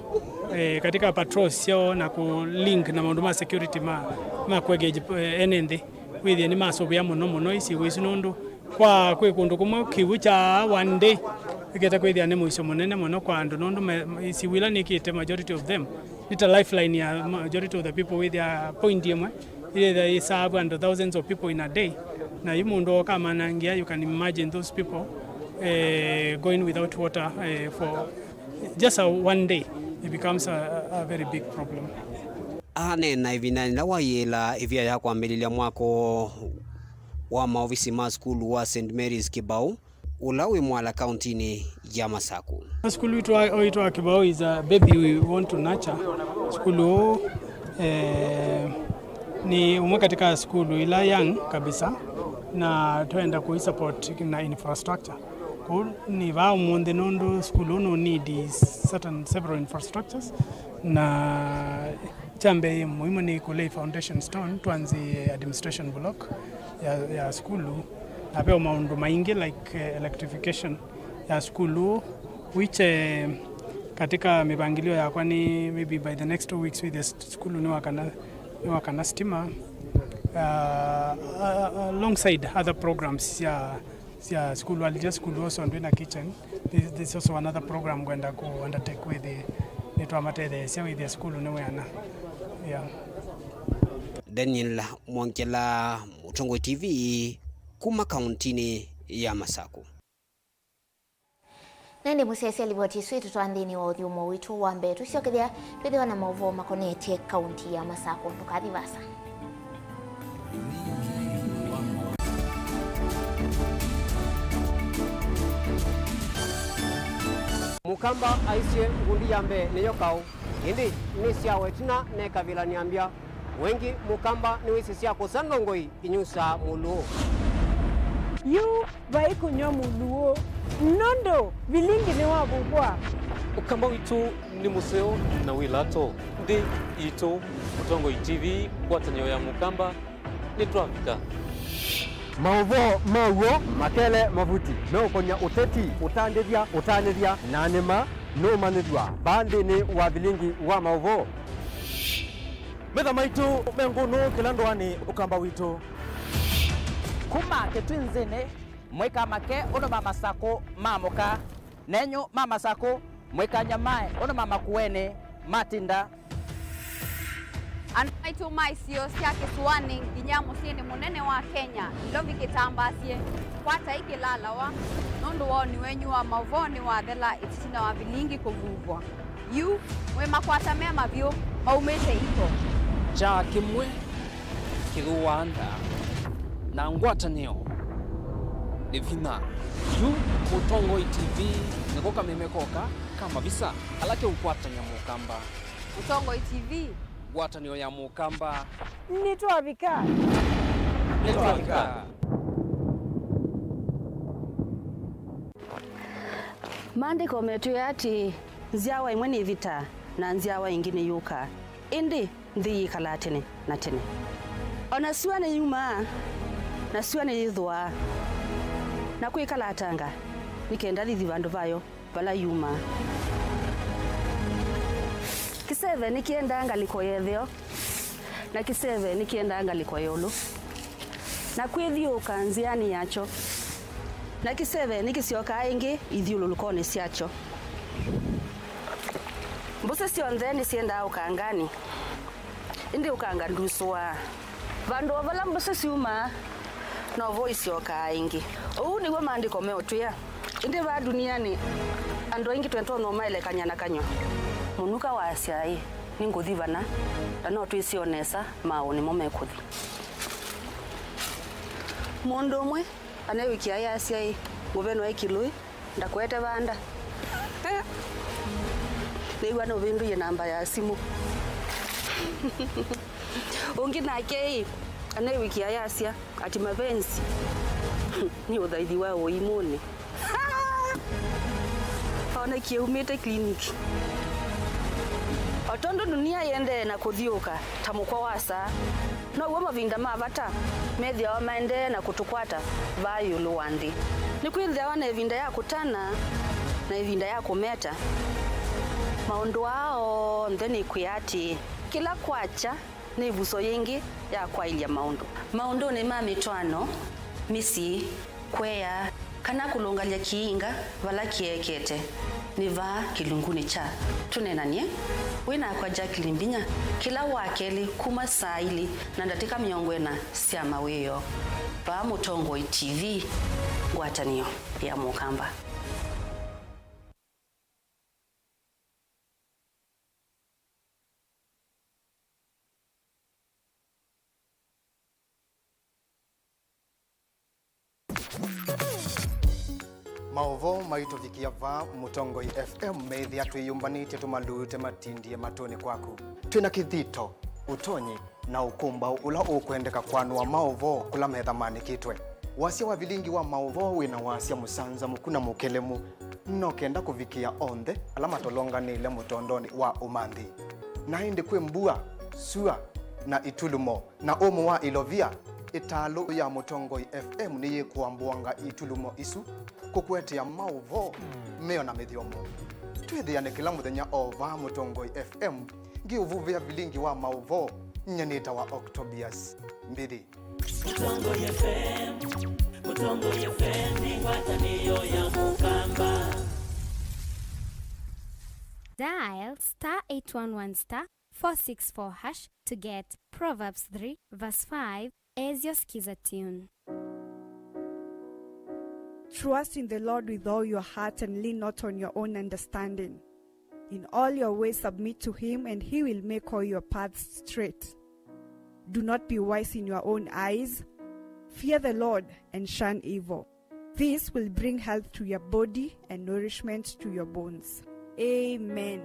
eh, katika patrols syoo na kũ link na maũndũ ma security ma, ma kũ engage, eh, ene nthĩ. Wĩthĩe nĩmasũvĩa mũno mũno isiw'ũ isu, nũndũ kwa kwĩ kũndũ kũmwe kĩw'ũ kya one day ĩkĩte kwĩthĩa nĩ mũisyo mũnene mũno kwa andũ, nũndũ me-, isiw'ũ ila nĩkĩte, majority of them, nĩ ta lifeline ya majority of the people. Wĩthĩa point ĩmwe ĩyĩthĩa ĩsaavu andũ thousands of people in a day, na yu mũndũ oka amanangĩa, you can imagine those people, eh, going without water, eh, for just a one day, it becomes a, a very big problem. Aneena ĩvindanĩ yĩla waiĩla ĩvia ya kwambĩlĩlya mwako wa maovisi ma sukulu wa Saint Mary's Kĩbaũ, ũla wĩ Mwala kauntinĩ ya Masaku. Sukulu witũ wa, witũ wa Kĩbaũ is a baby we want to nurture. Sukulu ũũ Eh, nĩ ũmwe katika sukulu ila young kabisa, na twenda kũisupport na infrastructure. Kũu nĩ vaa ũmũnthĩ nũndũ sukulu ũũ nũ need certain, several infrastructures, na kya mbee mũimũ nĩ kũlay foundation stone twanzĩe administration block ya, ya sukulu, na ve maũndũ maingĩ like, eh, electrification ya sukulu, which, eh, katika mĩvangĩlio yakwa nĩ maybe by the next two weeks wĩthĩe sukulu nĩwakana, nĩwakana stima, uh, uh, alongside other programs sya, sya sukulu, alija sukulu also ndwĩna kitchen. This, this is also another program ngwenda ku undertake wĩthĩe nĩtwamatetheesya wĩthĩe sukulu nĩwĩana. Yeah. Daniel Mwongela, Mũtongoi T V, kuma kauntinĩ ya Masakũ. Na ĩndĩ mũsyaĩĩsya livoti ĩsu ĩtũtwaa nthĩnĩ wa ũthyũmũo witũ wa mbee. Tũsyokethya twĩthĩwa na maũvoo makonetye kaunti ya Masakũ. Ndũkathi vaasa. Mũkamba aisye ngundi ya mbee nĩyo kaũ, ĩndĩ nĩ syawa ĩtina nekavilany'a mbya. Wengĩ Mũkamba nĩwĩsĩ sya kũsa ndongoi inyusaa mũlũũ. Yu vai kũnyw'a mũlũũ, nũndũ vilingi nĩwavuvwa. Ũkamba witũ nĩ mũseo na wĩ lato. Nthĩ yitũ, Mũtongoi T V, ngwatanĩo ya Mũkamba, nĩtwavika. Maũvoo ma w'o makele mavuti meũkony'a ũteti, ũtandĩthya, ũtanĩthya, na nĩma nũũmanyĩthw'a vaa nthĩnĩ wa vilingi wa maũvoo. Metha maitũ me ngũnũ kĩla ndũanĩ Ũkamba witũ. Kuma Kĩtwinzĩnĩ, mũikamake ũndũ ma Masakũ maamũka, nenyu ma Masakũ, mũikanyamae ũndũ ma Makueni matinda. Andũ maitũ ma isio sya kĩsũanĩ nginya mũsyĩnĩ mũnene wa Kenya, Nairobi kĩtambaasye, kwatai kĩlalawa, nũndũ woni wenyu wa maũvoo nĩwathela ĩtina wa vilingi kũvuvwa. Yu, mwĩ makwata me mavyũ maumĩte iko. Kyaa kĩmwe kĩthũaa ndaa, na ngwatanĩo nĩ vinya. Yu Mũtongoi T V nĩko kameme koka ka mavisa kala keũkwatany'a Mũkamba. Mũtongoi T V. Ngwatanĩo ya Mũkamba. Nĩtwavika. Nĩtwavika. Maandĩko metwĩe atĩĩ, nzyawa ĩmwe nĩĩvitaa, na nzyawa ĩngĩ nĩyũkaa, ĩndĩ nthĩ yĩkalaa tene na tene. O na syũa nĩyumaa, na syũa nĩyĩthũaa, na kwĩkalatanga, nĩ kenda thithi vandũ vayo vala yumaa. Kĩseve nĩkĩendaa ngalĩko ya ĩtheo, na kĩseve nĩkĩendaa ngalĩko ya ĩũlũ, na kwĩthyũũka nzĩanĩ yakyo, na kĩseve nĩkĩsyokaa ĩngĩ ithyũlũlũkonĩ syakyo. Mbũsĩ syonthe nĩsyendaa ũkanganĩ, ĩndĩ ũkanga ndusũaa. Vandũ o vala mbũsĩ syumaa, novo isyokaa ĩngĩ. Ũu nĩw'o maandĩko meũtwĩa. Ĩndĩ vaa ndunianĩ, andũ aingĩ twĩtonya ũmaelekany'a na kanyw'a. Mũnuka waasya, ĩ, nĩngũthi vana, na no twĩsĩ o nesa maaũ nĩmo mekũthi. Mũndũ ũmwe aneewĩkĩa ayasya, ĩ, ngũvenwa ĩ kĩlũĩ, ndakũete vanda. Nĩw'a nũvĩndũie namba ya simũ. Ũngĩ nake, ĩ, aneewĩkĩa ayasya, ati mapenzi nĩ ũthaithi wa ũimũnĩ. Onekie umĩte clinic. O tondũ dunia yĩendee na kũthyũũka ta mũkwa wa saa, now'o mavinda ma vata methĩawa maendee na kũtũkwata vaa ĩũlũ wa nthĩ. Nĩkwĩthĩawa na ĩvinda ya kũtana na ĩvinda ya kũmeta. Maũndũ aa onthe nĩkwĩa atĩĩ, kĩla kwakya nĩ ĩvuso yĩngĩ ya kwaĩlya maũndũ. Maũndũnĩ ma mĩtwaano, mĩsyĩ, kũea, kana kũlũngalya kĩinga vala kĩekete, nĩ vaa kĩlungunĩ kya Tũneenany'e. Wĩ nakwa Jacqueline Mbinya, kĩla Wakelĩ kuma saa ilĩ na ndatĩka mĩongo ĩna sya mawĩoo, vaa Mũtongoi T V, ngwatanĩo ya Mũkamba. Maũvoo maitũvikĩa vaa Mũtongoi F M meĩthĩa twĩyũmbanĩtye tũmalute matindie matũnĩ kwaku. Twĩ na kĩthito. Ũtonyi na ũkũmbaũ ũla ũkwendeka kũanũa maũvoo kũla metha maandĩkĩtwe. Wasya wa vilingi wa maũvoo wĩ na wasya mũsanzamũku na mũkelemu no kenda kũvikĩa onthe ala matolonganĩile mũtondonĩ wa ũmanthi. Na ĩndĩ kwĩ mbua, sua, na itulumo, na ũmũ wa ilovia, ĩtalũ ya Mũtongoi F M nĩyĩkũambũanga itulumo isu kũkũetea maũvoo meona mĩthyomo. Twĩthĩane kĩla mũthenya o vaa Mũtongoi F M, ngĩũvuvĩa vilingi wa maũvoo. Nyie nĩtawa Octobius Mbithi. Mũtongoi F M, Mũtongoi F M nĩ ngwatanĩo ya Mũkamba. Dial star eight one one star four six four hash to get Proverbs three verse five as your Skiza tune. Trust in the Lord with all your heart and lean not on your own understanding. In all your ways submit to him, and he will make all your paths straight. Do not be wise in your own eyes. Fear the Lord and shun evil. This will bring health to your body and nourishment to your bones. Amen.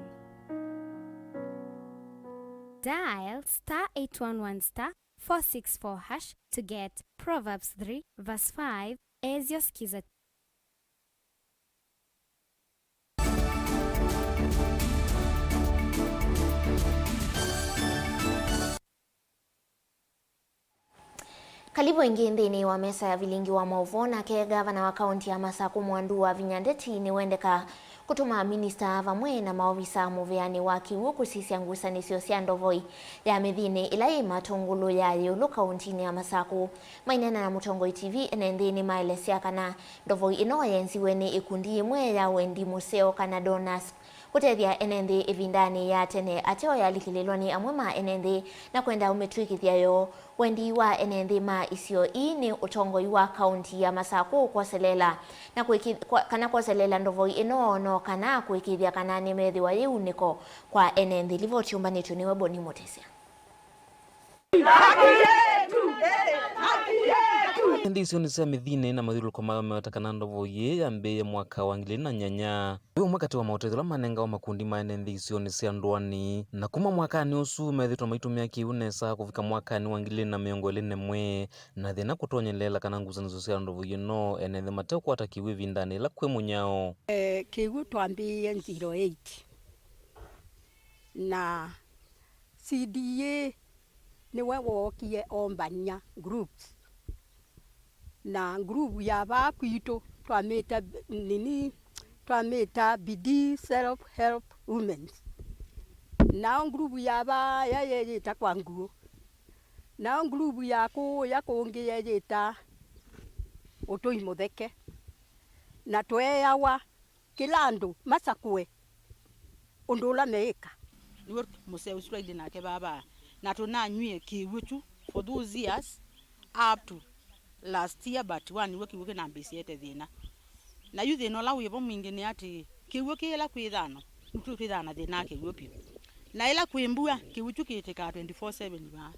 Dial star eight one one star four six four hash to get Proverbs three verse five as your Skiza. Kalivu ĩngĩ nthĩnĩ wa mesa ya vilingi wa maũvoo. Nake ngavana wa kaunti ya Masakũ Mwandu Wavinya Ndeti nĩwendeka kũtũma minista vamwe na maovisa mũvĩanĩ wa kĩw'ũ kũsisya ngusanĩsyo sya ndovoi ya mĩthĩnĩ ĩla yĩ Matũngũlũ ya ĩũlũ kauntinĩ ya Masakũ. Maineena na Mũtongoi T V, ene nthĩ nĩmaelesya kana ndovoi ĩno yenziwe nĩ ĩkundi yĩmwe ya wendi mũseo kana donors kũtethya ene nthĩ ĩvindanĩ ya tene, ateo yalikĩlĩlwa nĩ amwe ma ene nthĩ na kwenda ũmĩtw'ĩkĩthya yoo. Wendi wa ene nthĩ ma isio ii nĩ ũtongoi wa kaunti ya Masakũ kwoseleela na kwĩkĩ-, kwa, kana kwoseleela ndovoi ĩno no kana kũĩkĩĩthya kana nĩmethĩwa yĩunĩko kwa ene nthĩ. Livoti yũmbanĩtw'e nĩwe Boni Mũtĩsya. Nthĩ isionĩ sya mĩthĩnĩ na mathyũlũlũko mayo meweta kana ndovoi yĩĩ yambĩĩe mwaka wa ngili ilĩ na nyanya. Wĩ ũmwe katĩ wa maũtethyo ala manengawa makundi ma ene nthĩ isionĩ sya ndũanĩ, na kuma mwakanĩ ũsu methĩĩtwe maitũmĩa kĩw'ũ nesa kũvika mwakanĩ wa ngili ilĩ na mĩongo ĩlĩ na ĩmwe, na thĩna kũtonyeleela kana ngusanĩsyo sya ndovoi ĩno ene nthĩ mateũkwata kĩw'ũ ĩvindanĩ yĩla kwĩ mũnyao. Eh, kĩw'ũ twambĩĩe zero eight, na C D A nĩwe wookie ombany'a groups. Na group ya vaa kwitũ twamĩta nini, twamĩta Bidii Self Help Women. Nao group ya vaa yeyĩta kwa nguo. Nao group ya kũũya kũngĩ yeyĩta ũtũi mũtheke. Na tweeawa kĩla andũ masakũe ũndũ ũla meĩka. Nĩw'o mũseo ũsu twailye nake vaa, na tũnanyw'ie kĩw'ũ kyu for those years up to last year, but wa nĩw'o kĩw'ũ kĩnambĩĩsye ete thĩna. Na yu thĩna ũla wĩvo mwingĩ nĩ atĩ kĩw'ũ kĩ ĩla kwĩ ĩthano, nĩtwĩthĩawa na thĩna wa kĩw'ũ vyũ. Na ĩla kwĩ mbua, kĩw'ũ kyu kĩĩtĩkaa twenty-four seven vaa,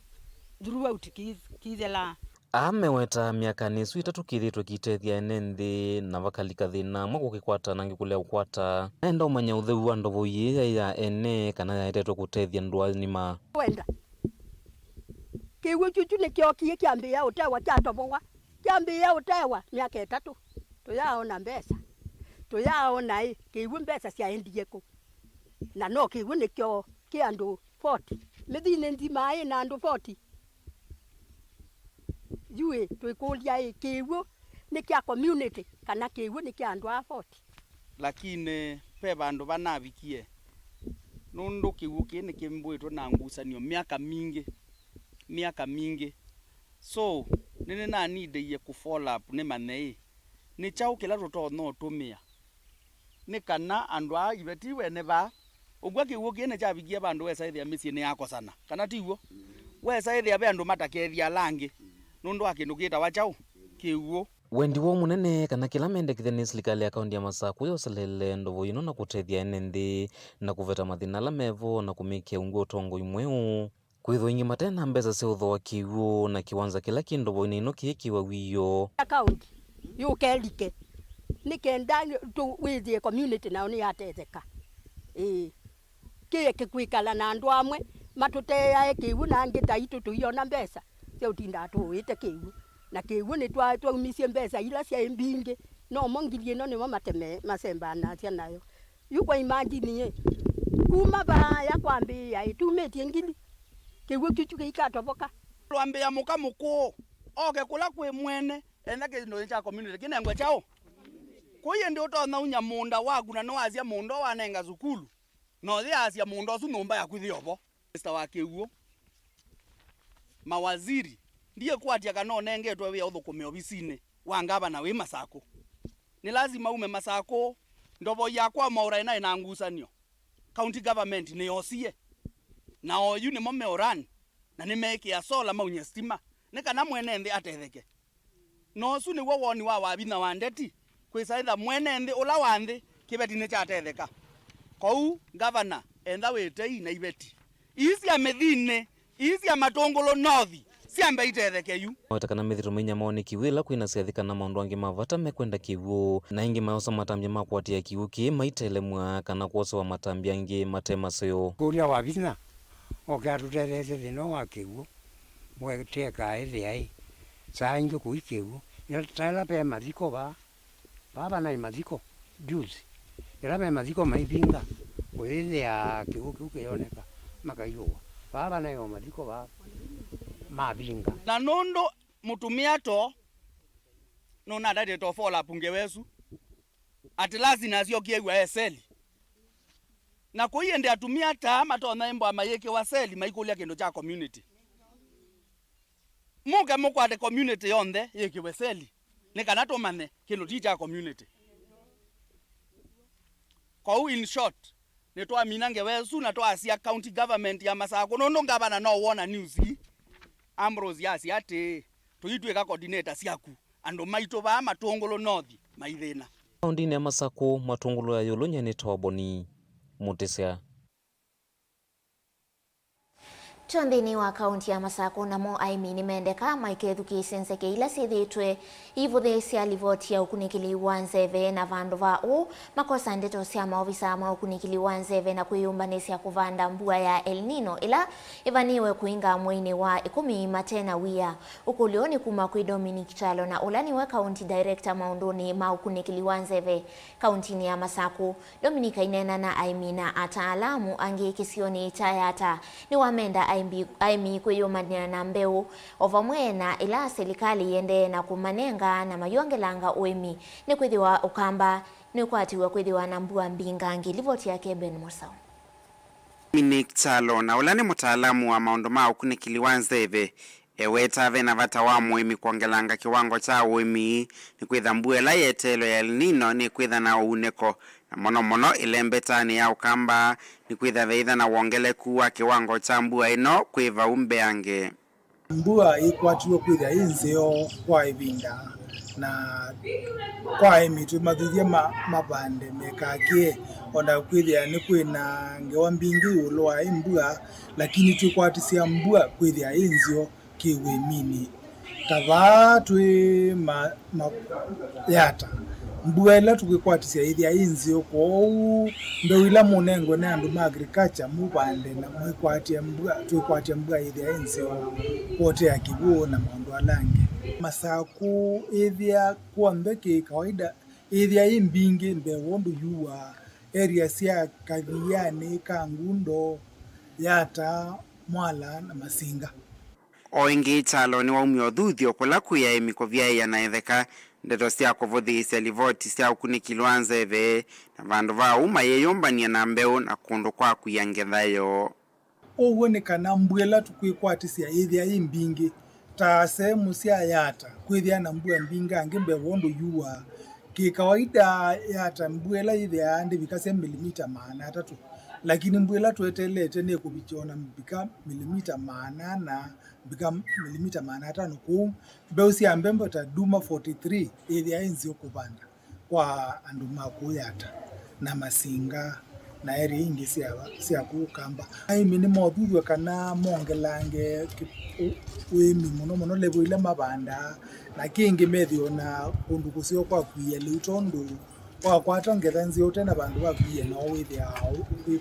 throughout kĩ-, kĩithelaa. Aa mewetaa myakanĩ ĩsu ĩtatũ kĩthĩĩtwe kĩitethya ene nthĩ, na vakalika thĩna amwe kũkĩkwata na angĩ kũlea kũkwata. Naenda ũmanya ũtheu wa ndovoi yĩĩ yaĩ ya ene kana yaetetwe kũtethya ndũa nima. Wenda. Kĩw'ũ kyu nĩkyokie kyambĩĩa ũtewa, kyatovowa. Kyambĩĩa ũtewa myaka ĩtatũ. Tũyaaona mbesa. Tũyaaona ĩ, kĩw'ũ mbesa syaendie kũ? Na no kĩw'ũ nĩkyo kĩ andũ forty. Mĩthĩnĩ nzima ĩ na andũ forty. Yu ĩ, twĩkũlya ĩ, kĩw'ũ nĩ kya community kana kĩw'ũ nĩ kya andũ aa forty? Lakini ve vandũ vanavikie, nũndũ kĩw'ũ kĩĩ nĩkĩmbwĩtwe na ngusanio myaka mingĩ, myaka mingĩ. So, nĩnĩnanidĩie kũ follow up nĩmanye ĩ, nĩ kyaũ kĩla tũtonya ũtũmĩa nĩ kana andũ aa iveti wene vaa. Ũkw'a kĩw'ũ kĩĩ nĩkyavikie vandũ wesa ĩthĩa mĩsyĩ nĩyakosana, kana ti w'o? Wesa ĩthĩa ve andũ matakethya ala angĩ nũndũ wa kĩndũ kĩtawa kyaũ? Kĩw'ũ. Wendi woo mũnene kana kĩla mendekethya nĩ silikalĩ ya kaunti ya Masakũ yoseleele ndovoi ĩno na kũtethya ene nthĩ na kũveta mathĩna ala mevo na kũmĩkĩa ungu ũtongoi mweũ. Kwĩthwa aingĩ mate na mbesa sya ũthooa kĩw'ũ na kĩwanza kĩla kĩ ndovoinĩ ĩno kĩĩkĩwa wĩoo. Kaunti yũkelike nĩ kenda tũ-, wĩthĩe community nayo nĩyatetheka. Ĩĩ. Kĩeke kwĩkala na andũ amwe Matũteae kĩw'ũ na angĩ taitũ tũiona mbesa sya ũtindaa tũũĩte kĩw'ũ. Na kĩw'ũ nĩtwa-, twaumisye mbesa ila syaĩ mbingĩ, nomo ngili ĩno nĩmo mateme masembanasya nayo. Yu kwa imagine ĩ, kuma vaaya kwambĩĩa ĩ, tumĩtye ngili, kĩw'ũ kyu kyu kĩikatovoka. Twambĩa mũka mũkũũ oke kũla kwĩ mwene, enda kĩndũ kya community kĩnengwe kyaũ? Kũi ĩndĩ ũtonya unya mũũnda waku na nĩwasya mũũnda ũũ wanenga sukulu, na ũyĩasya mũũnda ũsu nyũmba yaku yĩ ovo. Minista wa kĩw'ũ, mawaziri, ndiĩkwatya kana ũnengetwe wĩa ũthũkũme ovisinĩ wa ngavana wĩ Masakũ. Nĩ lasima ume Masakũ, ndovo yakwa maũra ĩnaĩ na ngusanio. County government nĩyosie, na oyu nĩmo meũran, na nĩmeekĩa sola maunye stima, nĩ kana mwene nthĩ atetheke. Na ũsu nĩw'o woni wa wavinya wa ndeti, kwĩsa ĩtha mwene nthĩ ũla wa nthĩ kĩveti nĩkyatetheka. Kwoou, ngavana, entha wĩ tei na iveti ii sya mĩthinĩ, ii sya Matũngũlũ North, syambe itetheke yu. Maweta kana methĩtwe mainyamawa nĩ kĩw'ũ ĩla kwĩna syathi kana maũndũ angĩ ma vata mekwenda kĩw'ũ, na aingĩ mayosa matambya ma kũatĩĩa kĩw'ũ kĩĩ maitelemw'a kana kwosewa matambya angĩ mate maseo. Kũlya wavinya oke atũtetheesye thĩna ũũ wa kĩw'ũ, wetekaa ĩthĩaĩ saa ingĩ kũi kĩw'ũ, ĩla ta ĩla ve mathiko vaa, vaa vanaĩ mathiko juzi, ĩla ve mathiko maivinga kũyĩthĩa kĩw'ũ kĩu kĩyoneka, makailũwa. Vaa vanaĩ o mathiko vaa mavinga. Na nũndũ mũtumĩa to nũnatatĩte ũfola punge wesu, at last nasyokie w'a eseli. Na kũi ĩndĩ atumĩa taa matonya ĩmbwa mayĩkĩwa seli maikũlya kĩndũ kya community. Mũke mũkwate community yonthe yĩkĩwe seli, nĩ kana tũmanye kĩndũ ti kya community. Kwoou, in short, nĩtwamina ngewa ĩsu na twasya county government ya Masakũ, nũndũ ngavana no wona news ii. Ambrose asya atĩĩ, tũitw'ĩka coordinator syaku, andũ maitũ vaa Matũngũlũ North maithĩna. Kaũndĩnĩ ya Masakũ, Matũngũlũ ya ĩũlũ nyenĩtawa Boni Mũtĩsya. Tyo nthĩnĩ wa kaũntĩ ya Masakũ, namo aĩmi nĩmendeka maikethukĩĩsye nzeke ila syĩthĩĩtwe iivũthĩĩsya livoti ya ũkunĩkĩli wa nzeve, na vandũ va ũu, makosa ndeto sya maovisa ma ũkunĩkĩli wa nzeve na kwĩyũmbanĩsya kũvanda mbua ya El Nino ĩla ĩvanĩĩwe kũinga mweinĩ wa ĩkũmi mate na wia. Ũkũlyo nĩ kuma kwĩ Dominic Kyalo, na ũla nĩwe County Director maũndũnĩ ma ũkunĩkĩli wa nzeve kaũntĩnĩ ya Masakũ. Dominic aineena na aĩmi na ataalamu angĩ kĩsionĩ kya Yata, nĩwamenda aĩmbi-, aĩmi kwĩyũmbanĩa na mbeũ, o vamwe na ĩla silikalĩ ĩendee na kũmanenga na mayongelanga ũĩmi, nĩkwĩthĩwa Ũkamba nĩũkwatĩw'a kwĩthĩwa na mbua mbingangĩ. Livoti yake Ben Mũsaũ. Dominic Kyalo, na ũla nĩ mũtaalamu wa maũndũ ma ũkunĩkĩli wa nzeve, eweta ve na vata wa mũĩmi kwongelanga kĩwango kya ũĩmi, nĩkwĩtha mbua ĩla yeteelwe ya El Nino nĩkwĩtha na ũunĩko, na mũno mũno ĩlembetanĩ ya Ũkamba, nĩkwĩtha veĩtha na wongeleku wa kĩwango kya mbua ĩno kwĩ vau mbeange. Mbua ĩkwatiwe kwĩthĩa ĩ nzeo kwa ĩvinda, na kwa aĩmi twĩmathuthye ma-, mavande mekakĩe, o na kwĩthĩa nĩ kwĩ na ngewa mbingĩ ĩũlũ wa ĩ mbua, lakini twĩkwatisya mbua kwĩthĩa ĩ nzeo kĩwĩminĩ. Ta vaa twĩ ma-, ma-, Yata, mbua ĩla tũkwĩkwatisya ĩthĩa ĩ nzeo, kwoou mbeũ ila mũnengwe nĩ andũ ma agriculture mũvande na mwĩkwatya mbua, twĩkwatya mbua ĩthĩa ĩ nzeo kwotea kĩw'ũ na maũndũ ala angĩ. Masakũ ĩthĩa kw'onthe kĩ kawaida ĩthĩa ĩ mbingĩ mbee wa ũndũ yuaa, area sya Kathianĩ, Kangundo, Yata, Mwala na Masinga. O ĩngĩ, Kyalo nĩwaumya ũthuthyo kũla kwĩ aĩmi kũvyaĩĩa na ĩtheka ndeto sya kũvũthĩĩsya livoti sya ũkunĩkĩli wa nzeve na vandũ va ũu mayĩyũmbany'a na mbeũ na kũndũ kwa kũia ngetha yoo. Ũw'o nĩ kana mbua ĩla tũkwĩkwatĩsya ĩthĩa yĩ mbingĩ, ta sehemu sya Yata kwĩthĩa na mbua mbingangĩ mbee wa ũndũ yuaa. Kĩ kawaida, Yata mbua ĩla yĩthĩaa ndĩvikasya milimita maana atatũ, lakini mbua ĩla tweteelete nĩkũvikya ona mbika milimita maana ana mbika milimita maana atano. Kwoou mbeũ sya mbembe ta Duma forty-three ĩthĩaa ĩ nzeo kũvanda kwa andũ ma kũu Yata na Masinga na area ingĩ sya, sya kũu Kamba. Aĩmi nĩmothuthw'a kana mongelange kĩ-, ũ-, ũĩmi mũno mũno level ila mavandaa, na kĩngĩ methĩwe na kũndũ kũseo kwa kũia lĩu, tondũ wakwata ngetha nzeo ũte na vandũ va kũia, no wĩthĩaa ũ-, wĩ-,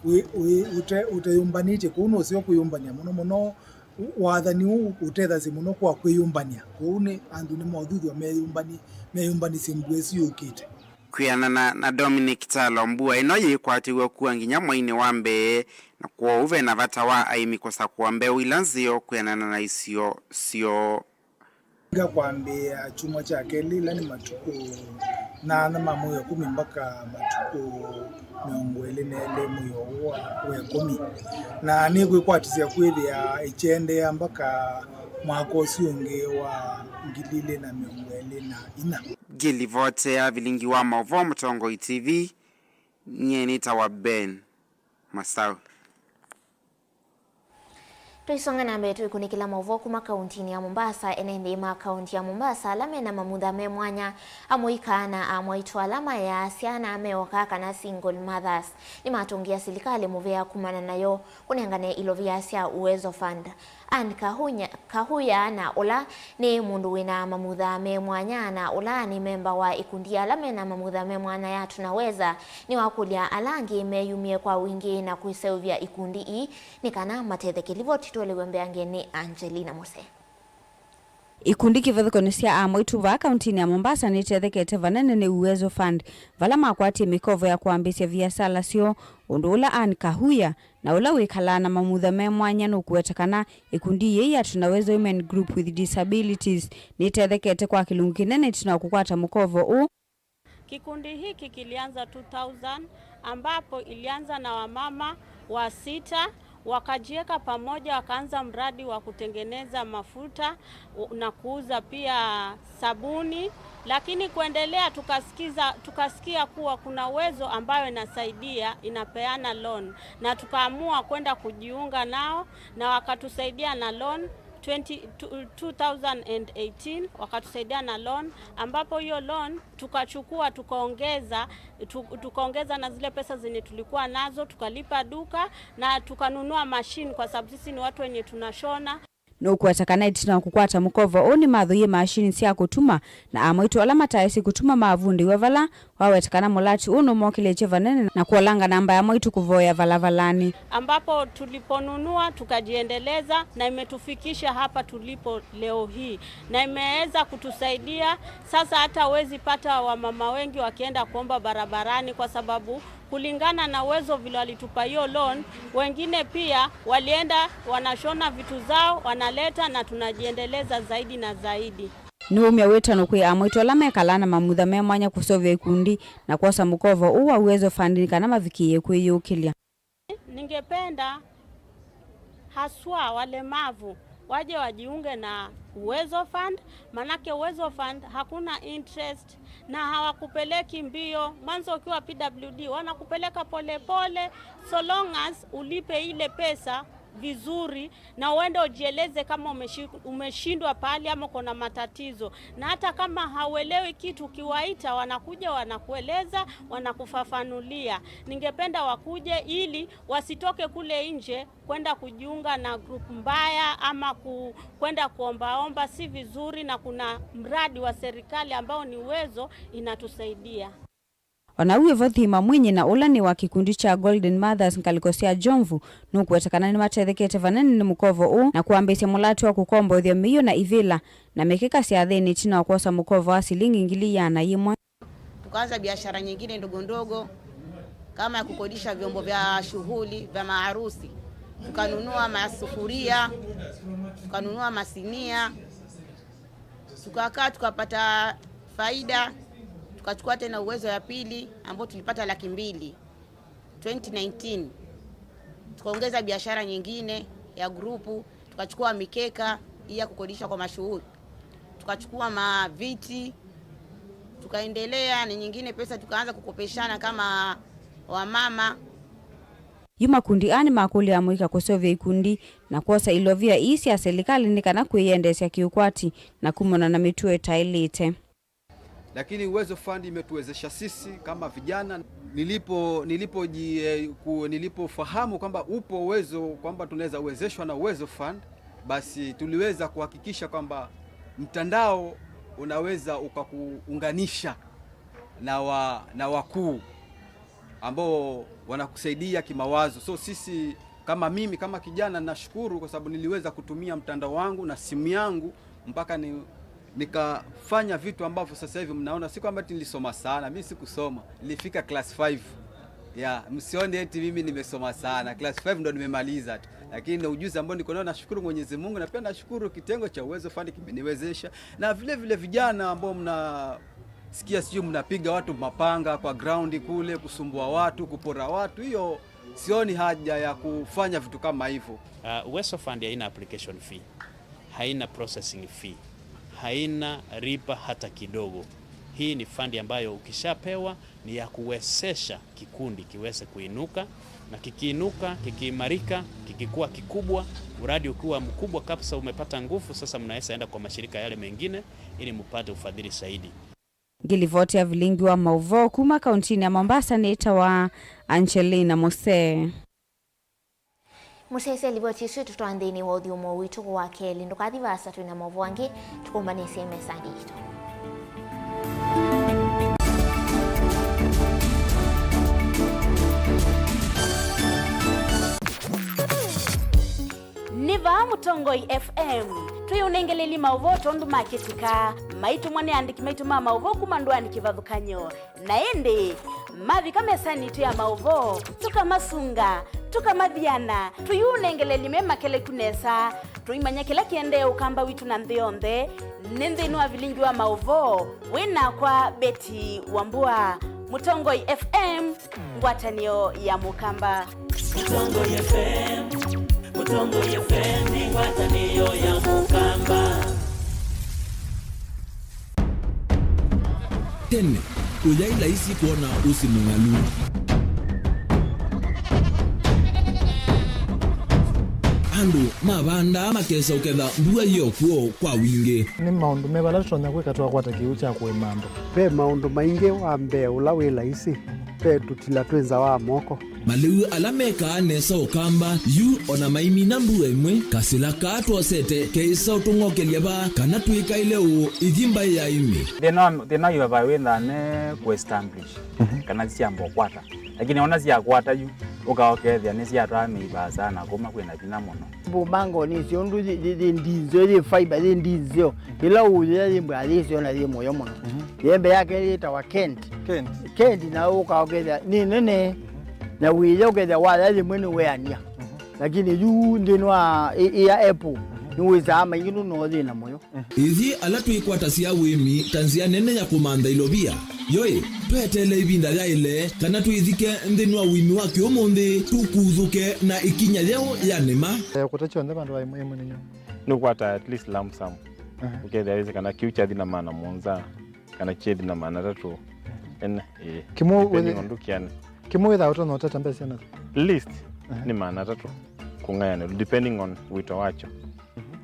wĩ, wĩ, ũte, ũteyũmbanĩtye, kũu nũseo kwĩyũmbany'a mũno mũno. Wathani ũũ ũtethasya mũno kwa kwĩyũmbany'a. Kũu nĩ andũ nĩmothuthw'a meyũmbani-, meyũmbanĩsye mbua ĩsu yũkĩte. Kwĩanana na Dominic Kyalo, mbua ĩno yĩkwatĩw'e kua nginya mwainĩ wa mbee, na kwoou ve na vata wa aĩmi kũsakũa mbeũ ila nzeo kwĩanana na isio syoo. Nga kwambĩĩa kyumwa kya kelĩ, ĩla nĩ matukũ nyanya ma mwei wa ĩkũmi mpaka matukũ mĩongo ĩlĩ na elĩ mwei ũũ wa, wa ĩkũmi, na nĩkwĩkwatĩsya kwĩthĩa ĩkyendeea mpaka mwaka ũsu ũngĩ wa ngili ilĩ na mĩongo ĩlĩ na inya. Ngĩ livoti ya vilingi wa maũvoo Mũtongoi T V, nyie nĩtawa Ben Masawe. Tũisonga na mbee tũikunĩkĩla maũvoo kuma kauntinĩ ya Mombasa. Ene nthĩ ma kaunti ya Mombasa ala mena mamutha me mwanya, amũika na amwaitũ ala maeaa syana meoka kana single mothers, nĩmatũngĩie silikalĩ mũvea kumana nayo kũnengane ilovia sya Uwezo Fund. Ann Kahunya, Kahuya na ũla nĩ mũndũ wĩna mamutha me mwanya na ũla nĩ memba wa ikundi ya ala mena mamutha me mwanya ya Tunaweza, nĩwakũlya ala angĩ meyumie kwa wingĩ na kwĩseũvya ikundi ii nĩ kana matetheke. Livoti tũelewe mbeange nĩ Angelina Muse. Ikundi kĩvathũkany'o sya amwaitũ vaa kauntinĩ ya Mombasa nĩtethekete vanene nĩ Uwezo Fund, vala makwatie mĩkovo ya kwambĩĩsya viasala syoo, ũndũ ũla Ann Kahuya na ũla wĩkalaa na mamutha me mwanya nũkũweta kana ĩkundi yĩĩ ya Tunaweza Women Group with Disabilities nĩtethekete kwa kĩlungu kĩnene ĩtina wa kũkwata mũkovo ũũ. Kikundi hiki kilianza two thousand, ambapo ilianza na wamama wa sita, wakajiweka pamoja, wakaanza mradi wa kutengeneza mafuta u-, na kuuza pia sabuni, lakini kuendelea tukasikiza, tukasikia kuwa kuna Uwezo ambayo inasaidia, inapeana loan, na tukaamua kwenda kujiunga nao, na wakatusaidia na loan twenty, two thousand and eighteen, wakatusaidia na loan, ambapo hiyo loan tukachukua, tukaongeza, tu-, tukaongeza na zile pesa zenye tulikuwa nazo, tukalipa duka na tukanunua machine, kwa sababu sisi ni watu wenye tunashona. Nũkũweta kana ĩtina wa kũkwata mũkovo ũũ nĩmathũie mashini sya kũtuma, na amwaitũ ala mataĩsĩ kũtuma mavundĩw'a vala waweta kana mũlati ũũ nũmokĩlĩtye vanene na kũolanga namba ya mwaitũ kũvoya valavalanĩ. Ambapo tuliponunua tukajiendeleza na imetufikisha hapa tulipo leo hii, na imeweza kutusaidia. Sasa hata huwezi pata wamama wengi wakienda kuomba barabarani, kwa sababu kulingana na Uwezo vile walitupa hiyo loan, wengine pia walienda wanashona vitu zao, wanaleta na tunajiendeleza zaidi na zaidi. Nĩwaumya wĩtano kwĩ amwaitũ ala mekalaa na mamutha me mwanya kũseũvya ikundi na kwosa mũkovo ũũ wa Uwezo Fund nĩ kana mavikĩĩe kwĩyĩũkĩlya. Ningependa haswa walemavu waje wajiunge na Uwezo Fund, manake Uwezo Fund hakuna interest na hawakupeleki mbio. Mwanzo ukiwa P W D wanakupeleka polepole, so long as ulipe ile pesa vizuri na uende ujieleze kama umeshi-, umeshindwa pahali ama uko na matatizo. Na hata kama hauelewi kitu, ukiwaita wanakuja, wanakueleza, wanakufafanulia. Ningependa wakuje ili wasitoke kule nje kwenda kujiunga na group mbaya ama ku-, kwenda kuombaomba, si vizuri, na kuna mradi wa serikali ambao ni Uwezo inatusaidia. O na ũu wĩ vo, Thima Mwinyi na ũla nĩ wa kĩkundi kya Golden Mothers ngalĩko sya Jomvu nũkũweta kana nĩmatethekete vanene nĩ mũkovo ũũ na kwambĩĩsya mũlati wa kũkomboethya mĩio na ivĩla na mĩkĩka syathĩnĩ ĩtina wa kwosa mũkovo wa silingi ngili ĩana yĩmwe. Tukaanza biashara nyingine ndogo ndogo kama ya kukodisha vyombo vya shughuli vya maharusi, tukanunua masufuria, tukanunua masinia, tukakaa tukapata faida, tukachukua tena Uwezo ya pili ambayo tulipata laki mbili twenty nineteen. Tukaongeza biashara nyingine ya grupu, tukachukua mikeka hii ya kukodisha kwa mashuhuri, tukachukua maviti, tukaendelea na nyingine pesa tukaanza kukopeshana kama wamama. Yu makundi aa nĩmakũlya amũika kũseũvya ikundi na kwosa ilovia ii sya silikalĩ nĩ kana kwĩyendeesya kĩũkwati na kumana na mĩtuo ĩtaĩlĩte. Lakini Uwezo Fund imetuwezesha sisi kama vijana. Nilipo, nilipoji-, eh, ku-, nilipofahamu kwamba upo Uwezo, kwamba tunaweza uwezeshwa na Uwezo Fund, basi tuliweza kuhakikisha kwamba mtandao unaweza ukakuunganisha na wa-, na wakuu. ambao wanakusaidia kimawazo. So sisi kama mimi, kama kijana, nashukuru kwa sababu niliweza kutumia mtandao wangu na simu yangu mpaka ni, nikafanya vitu ambavyo sasa hivi mnaona. Si kwamba eti nilisoma sana, mimi sikusoma, nilifika class five. Yeah, msione eti mimi nimesoma sana, class five ndo nimemaliza tu, lakini ujuzi ambao niko nao, nashukuru Mwenyezi Mungu, na pia nashukuru kitengo cha Uwezo Fund kimeniwezesha, na vile vile vijana ambao mnasikia sijui mnapiga watu mapanga kwa ground kule kusumbua watu, kupora watu, hiyo sioni haja ya kufanya vitu kama hivyo. Uh, Uwezo Fund haina application fee, haina processing fee, haina riba hata kidogo. Hii ni fund ambayo ukishapewa ni ya kuwezesha kikundi kiweze kuinuka, na kikiinuka, kikiimarika, kikikuwa kikubwa, mradi ukiwa mkubwa kabisa, umepata nguvu, sasa mnaweza enda kwa mashirika yale mengine ili mpate ufadhili zaidi. Ngilivoti ya vilingi wa mauvoo kuma kauntinĩ ya Mombasa nĩtawa Angelina Musee. Mũsyaĩĩsya livoti ĩsu ĩtũtwaa nthĩnĩ wa ũthyũmũo witũ wa kelĩ. Ndũkathi vaasa, twĩ na maũvoo angĩ tũkũmbanĩsye mesanĩ yitũ. Nĩ vaa Mũtongoi F M. Twĩũnengelelye maũvoo tondũ makĩtĩka. Maitũmwa nĩ andĩki maitũ ma maũvoo kuma ndũanĩ kĩvathũkany'o. Na ĩndĩ, mavika mesanĩ yitũ ya maũvoo, tũkamasunga, tũkamathiana, tũyũnengelelye me makeleku nesa, tũimanya kĩla kĩendee ũkamba witũ na nthĩ yonthe. Nĩ nthĩnĩ wa vilingi wa maũvoo, wĩ nakwa Betty Wambua, Mũtongoi F M, ngwatanĩo ya Mũkamba. Mũtongoi F M, Mũtongoi F M nĩ ngwatanĩo ya Mũkamba. Tene, ũyaĩ laisi kwona ũsĩ mũng'alu. Andũ mavandaa makesa ũketha mbua yĩ o kw'o kwa wingĩ. Nĩ maũndũ meva ala tũtonya kwĩka twakwata kĩw'ũ kya kũĩma andũ? Ve maũndũ maingĩ. Wa mbee ũla wĩ laisi, ve tũtila twĩ nza wa moko. Malĩu ala mekaa nesa ũkamba yu o na maimina mbua ĩmwe, kasĩla kaa twosete keĩsa ũtũng'okelya vaa kana twĩkaĩle ũũ ithi mbaĩ ya ĩmĩ. Thĩna wa, thĩna wa ivavaĩ wĩthaa me kũ establish, mhm, kana syamba ũkwata. Lakini ona syakwata yu, ũka ũkethĩa nĩsyatwaa mĩivaa sana kuma kwĩna vinya mũno. Mbumangoni ĩsyo ũndũ yĩ, yĩ, yĩ ndinzeo, yĩ fiber, yĩ ndinzeo. Ĩla ũũyĩa yĩ mbaa yĩsyo na yĩ mũyo mũno. Mhm. Yembe yake yĩtawa Kent. Kent. Kent na ũka ũkethĩa nĩ nene. Na wĩya ũkethĩa waya yĩmwe nĩ weania. Mhm. Lakini yu nthĩnĩ wa ĩ-, ĩya apple, mhm, nĩwĩsaa maingĩ nũno yĩ na mũyo. Ithyĩ ala twĩkwatasya ũĩmi ta nzĩa nene ya kũmantha ilovia, yoĩ, tweteele ĩvinda yaĩle kana twĩthike nthĩnĩ wa ũĩmi wa kĩũmũnthĩ, tũkuthũke na ĩkinya yeũ ya nĩma. Eh, kũta kyonthe vandũ va ĩmwe ĩmwe nĩ nyũmba. Nũkwata at least lump sum. Aha. Ũkethĩa wĩsĩ kana kĩu kyathi na maana mũonza, kana kyethi na maana atatũ. Ene, ĩĩ. Kĩmũ depending wĩthĩ-, on ndũkĩane. Kĩmũ wĩthaa ũtonya ũteta mbesa syana? Least, aha, nĩ maana atatũ kũng'ayanĩlwa, depending on wĩto wakyo.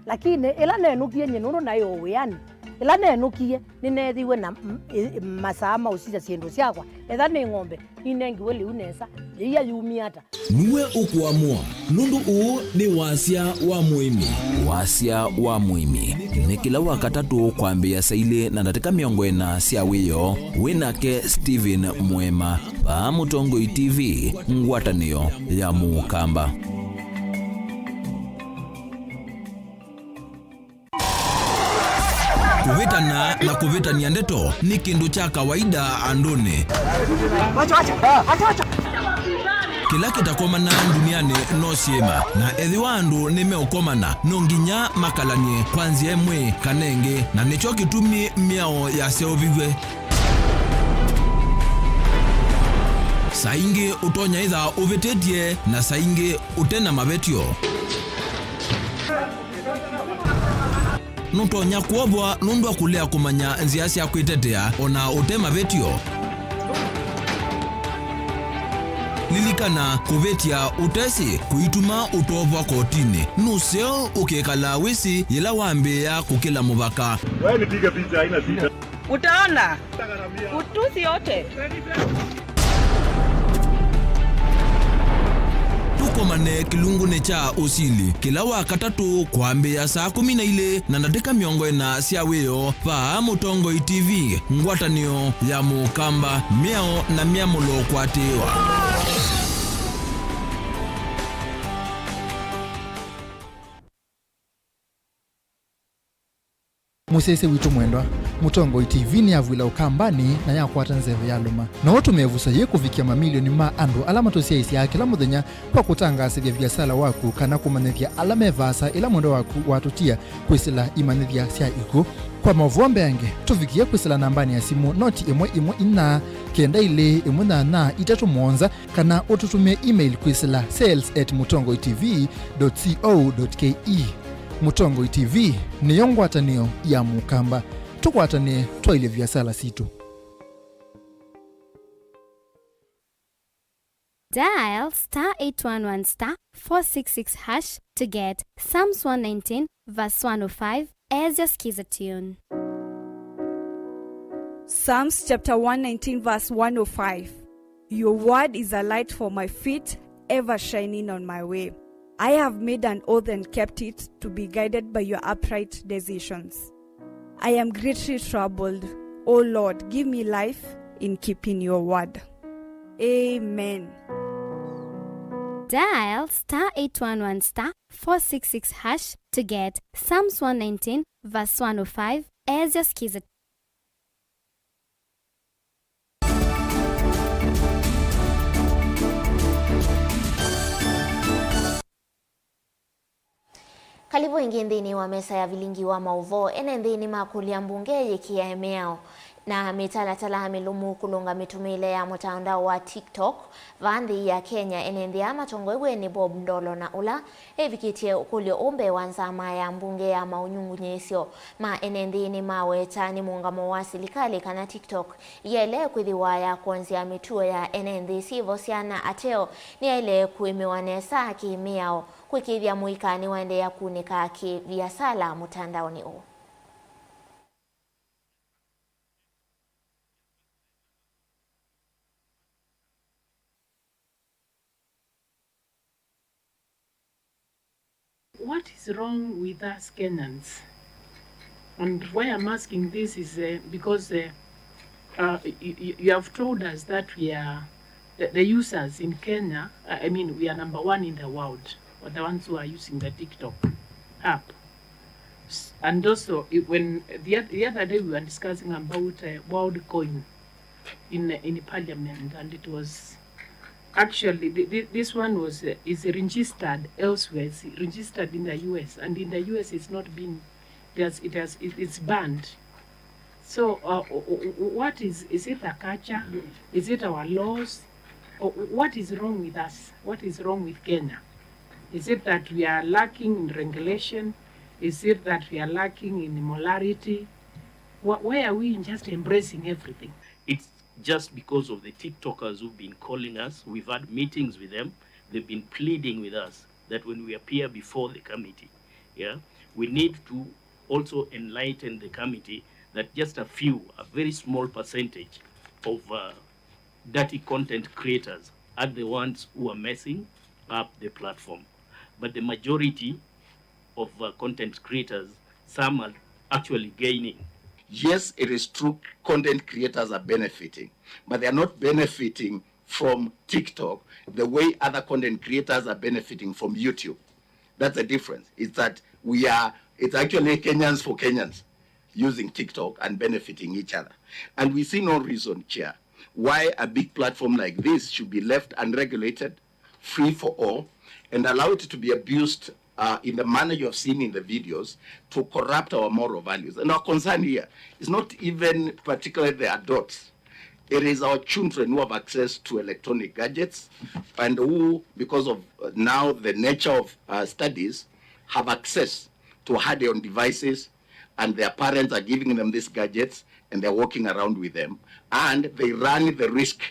Lakini ĩla nenũkie nyie nũndũ naĩ o wĩanĩ, ĩla nenũkie nĩneethiwe na m-, ĩ-, masaa ma ũsisya syĩndũ syakwa. Etha nĩ ng'ombe, ninengiwe lĩu nesa, yĩia yumie ata? Nue ũkũamũa, nũndũ ũũ nĩ wasya wa mũĩmi. Wasya wa mũĩmi nĩ kĩla Wakatatũ kwambĩĩa saa ilĩ na ndatĩka mĩongo ĩna sya wĩoo. Wĩ nake Stephen Mwema, vaa Mũtongoi T V, ngwatanĩo ya Mũkamba. Kũvĩtana na kũvĩtany'a ndeto nĩ kĩndũ kya kawaida andũnĩ. Kĩla kĩtakomanaa ndunianĩ no syĩma, na ethĩwa andũ nĩmeũkomana, no nginya makalany'e kwa nzĩa ĩmwe kana ĩngĩ, na nĩkyo kĩtumi mĩao yaseũviw'e. Saa ingĩ ũtonya ĩtha ũvĩtĩtye, na saa ingĩ ũte na mavetyo. Nũtonya kwovwa nũndũ wa kũlea kũmanya nzĩa sya kwĩtetea o na ũte mavetyo. Lilikana, kũvĩtya ũtesĩ kũituma ũtovwa kotinĩ. Nũseo ũkĩkalaa wĩsĩ yĩla wambĩĩa kũkĩla mũvaka. Wewe nipige picha, haina shida. Utaona utusi yote. Ũmane kĩlungunĩ kya ũsili kĩla wa katatũ kwambĩĩa saa kũmi na ilĩ na ndatĩka mĩongo ĩna sya wĩoo vaa Mũtongoi T V, ngwatanĩo ya Mũkamba, mĩao na myamũlo kũatĩĩwa. Mũsyaĩĩsya witũ mwendwa, Mũtongoi T V nĩyavw'ĩla Ũkambanĩ na yakwata nzeve ya lũma. No ũtũmĩe ĩvuso yĩĩ kũvikĩa mamilioni ma andũ ala matũsyaĩĩsyaa kĩla mũthenya kwa kũtangaasĩthya viasala waku kana kũmanyĩthya ala me vaasa ĩla mwendwa waku watũtia kwĩsĩla imanyĩthya sya ikw'ũ. Kwa maũvoo mbeange, tũvikĩe kwĩsĩla nambanĩ ya simũ noti ĩmwe ĩmwe inya kenda ilĩ ĩmwe nyanya itatũ mũonza, kana ũtũtũmĩe email kwĩsĩla sales at mutongoi T V dot co dot K E. Mũtongoi T V nĩyo ngwatanĩo ya Mũkamba. Tũkwatanĩe twaĩlye viasala sitũ. Dial star eight one one star four six six hash to get Psalms one nineteen verse one oh five as your skiza tune. Psalms chapter one nineteen verse one oh five. Your word is a light for my feet, ever shining on my way. I have made an oath and kept it, to be guided by your upright decisions. I am greatly troubled. O Lord, give me life in keeping your word. Amen. Dial star eight one one star four six six hash to get Psalms one nineteen verse one oh five as your skiza. Kalĩvu ĩngĩ nthĩnĩ wa mesa ya vilingi wa maũvoo. Ene nthĩ nĩmakũlya mbunge yĩkĩae mĩao na mĩtalatala mĩlũmu kũlũnga mĩtũmĩĩle ya mũtandao wa TikTok vaa nthĩ ya Kenya. Ene nthĩ aa matongoew'e nĩ Bob Ndolo na ũla evikĩtye ũkũlyo ũũ mbee wa nzama ya mbunge ya maũnyungunyĩĩsyo ma ene nthĩ nĩmaweta nĩ mũũngamo wa silikalĩ kana TikTok yaĩle kwĩthĩwa ya kwonzya mĩtuo ya ene nthĩ syĩvo syana ateo. Nĩyaĩle kũĩmĩwa nesa kĩ-mĩao. Kũĩkĩĩthya mũika nĩwaendeea kunĩka kĩ-viasala mũtandaonĩ ũũ. What is wrong with us Kenyans? And why I'm asking this is, uh, because, uh, uh, you, you, you have told us that we are the, the users in Kenya, uh, I mean, we are number one in the world, or the ones who are using the TikTok app. S- And also, it, when the, oth- the other day we were discussing about, uh, WorldCoin in, in parliament, and it was actually, th- th- this one was, uh, is registered elsewhere. It's registered in the U S, and in the U S it's not been, it has, it has, it, it's banned. So, uh, w- w- w- what is, is it a culture? Is it our laws? Or what is wrong with us? What is wrong with Kenya? Is it that we are lacking in regulation? Is it that we are lacking in morality? Wh- why are we just embracing everything? It's just because of the TikTokers who've been calling us. We've had meetings with them. They've been pleading with us that when we appear before the committee, yeah, we need to also enlighten the committee that just a few, a very small percentage of, uh, dirty content creators are the ones who are messing up the platform. But the majority of, uh, content creators, some are actually gaining. Yes, it is true, content creators are benefiting, but they are not benefiting from TikTok the way other content creators are benefiting from YouTube. That's the difference. It's that we are, it's actually Kenyans for Kenyans using TikTok and benefiting each other. And we see no reason, Chair, why a big platform like this should be left unregulated, free for all, and allow it to be abused, uh, in the manner you have seen in the videos to corrupt our moral values. And our concern here is not even particularly the adults. It is our children who have access to electronic gadgets and who, because of, uh, now the nature of, uh, studies, have access to hard-on devices, and their parents are giving them these gadgets and they're walking around with them, and they run the risk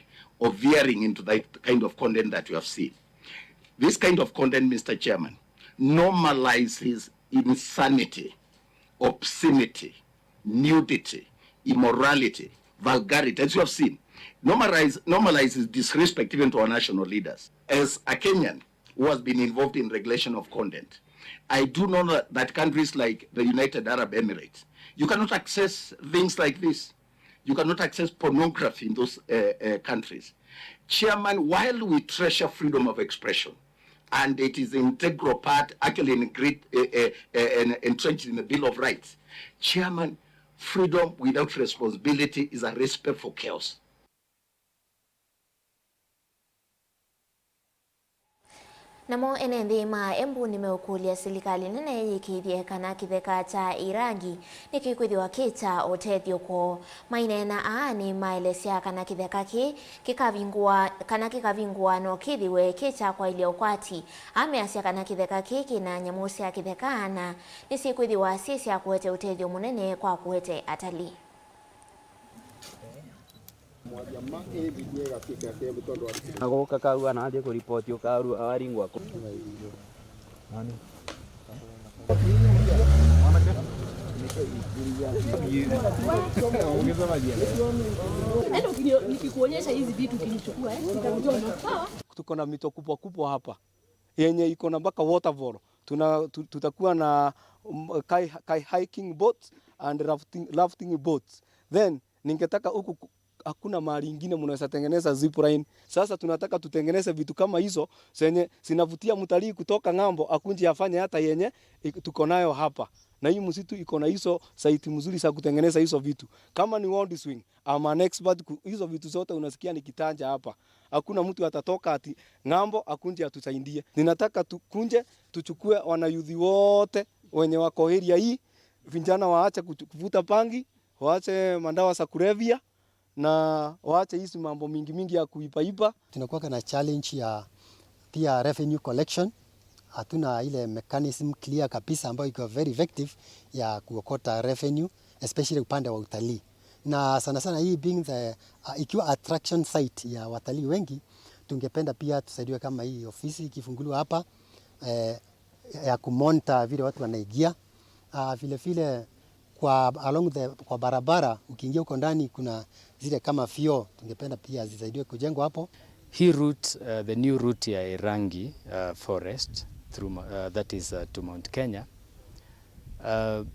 of veering into that kind of content that you have seen. This kind of content, Mister Chairman, normalizes insanity, obscenity, nudity, immorality, vulgarity, as you have seen. Normalize, normalizes disrespect even to our national leaders. As a Kenyan, who has been involved in regulation of content. I do know that, that countries like the United Arab Emirates, you cannot access things like this. You cannot access pornography in those, uh, uh, countries. Chairman, while we treasure freedom of expression, and it is integral part, actually in great, uh, uh, uh, en-, entrenched in the Bill of Rights, Chairman, freedom without responsibility is a recipe for chaos. Namo ene nthĩ ma Embu nĩmeũkũlya silikalĩ nene yĩkĩĩthye kana kĩtheka kya Irangi nĩkĩkwĩthĩwa kĩ kya ũtethyo kwoo. Maineena aa nĩmaelesya kana kĩtheka kĩĩ kĩkavingũa, kana kĩkavingũa no kĩthĩwe kĩ kya kwaĩlya ũkwati. Aa measya kana kĩtheka kĩĩ kĩna nyamũ sya kĩtheka na nĩsyĩkwĩthĩwa syĩ sya kũete ũtethyo mũnene kwa kũete atalii. Agoka kau anathi kũripoti ũkaru aringwa. Yaani ukini-, nikikuonyesha hizi vitu ukinichukua, eh, nitakujua sawa. Tuko na mito kubwa kubwa hapa yenye iko na mpaka waterfall. Tuna, tu-, tutakuwa na, mm, kai-, kai hiking boats and rafting, rafting boats. Then ningetaka huku ku-, hakuna mahali ingine mnaweza tengeneza zip line. Sasa tunataka tutengeneze vitu kama hizo zenye zinavutia mtalii kutoka ng'ambo akunje afanye hata yenye ik-, tuko nayo hapa. Na hii msitu iko na hizo site mzuri za kutengeneza hizo vitu. Kama ni wand swing, I'm an expert ku-, hizo vitu zote unasikia nikitaja hapa. Hakuna mtu atatoka ati ng'ambo akunje atusaidie. Ninataka tukunje, tuchukue wanayuthi wote wenye wako area hii, vijana waache kuchu-, kuvuta pangi, waache madawa za kulevya, na waache hizi mambo mingi mingi ya kuibaiba. Tunakuwa na challenge ya pia revenue collection. Hatuna ile mechanism clear kabisa ambayo iko very effective ya kuokota revenue, especially upande wa utalii. Na sana sana hii being the, uh, ikiwa attraction site ya watalii wengi, tungependa pia tusaidiwe kama hii ofisi ikifunguliwa hapa, eh, ya kumonitor vile watu wanaingia. Ah, vile vile kwa along the, kwa barabara ukiingia huko ndani kuna zile kama vyoo, tungependa pia zisaidiwe kujengwa hapo. Hii route, uh, the new route ya Irangi, uh, Forest through, uh, that is, uh, to Mount Kenya, uh,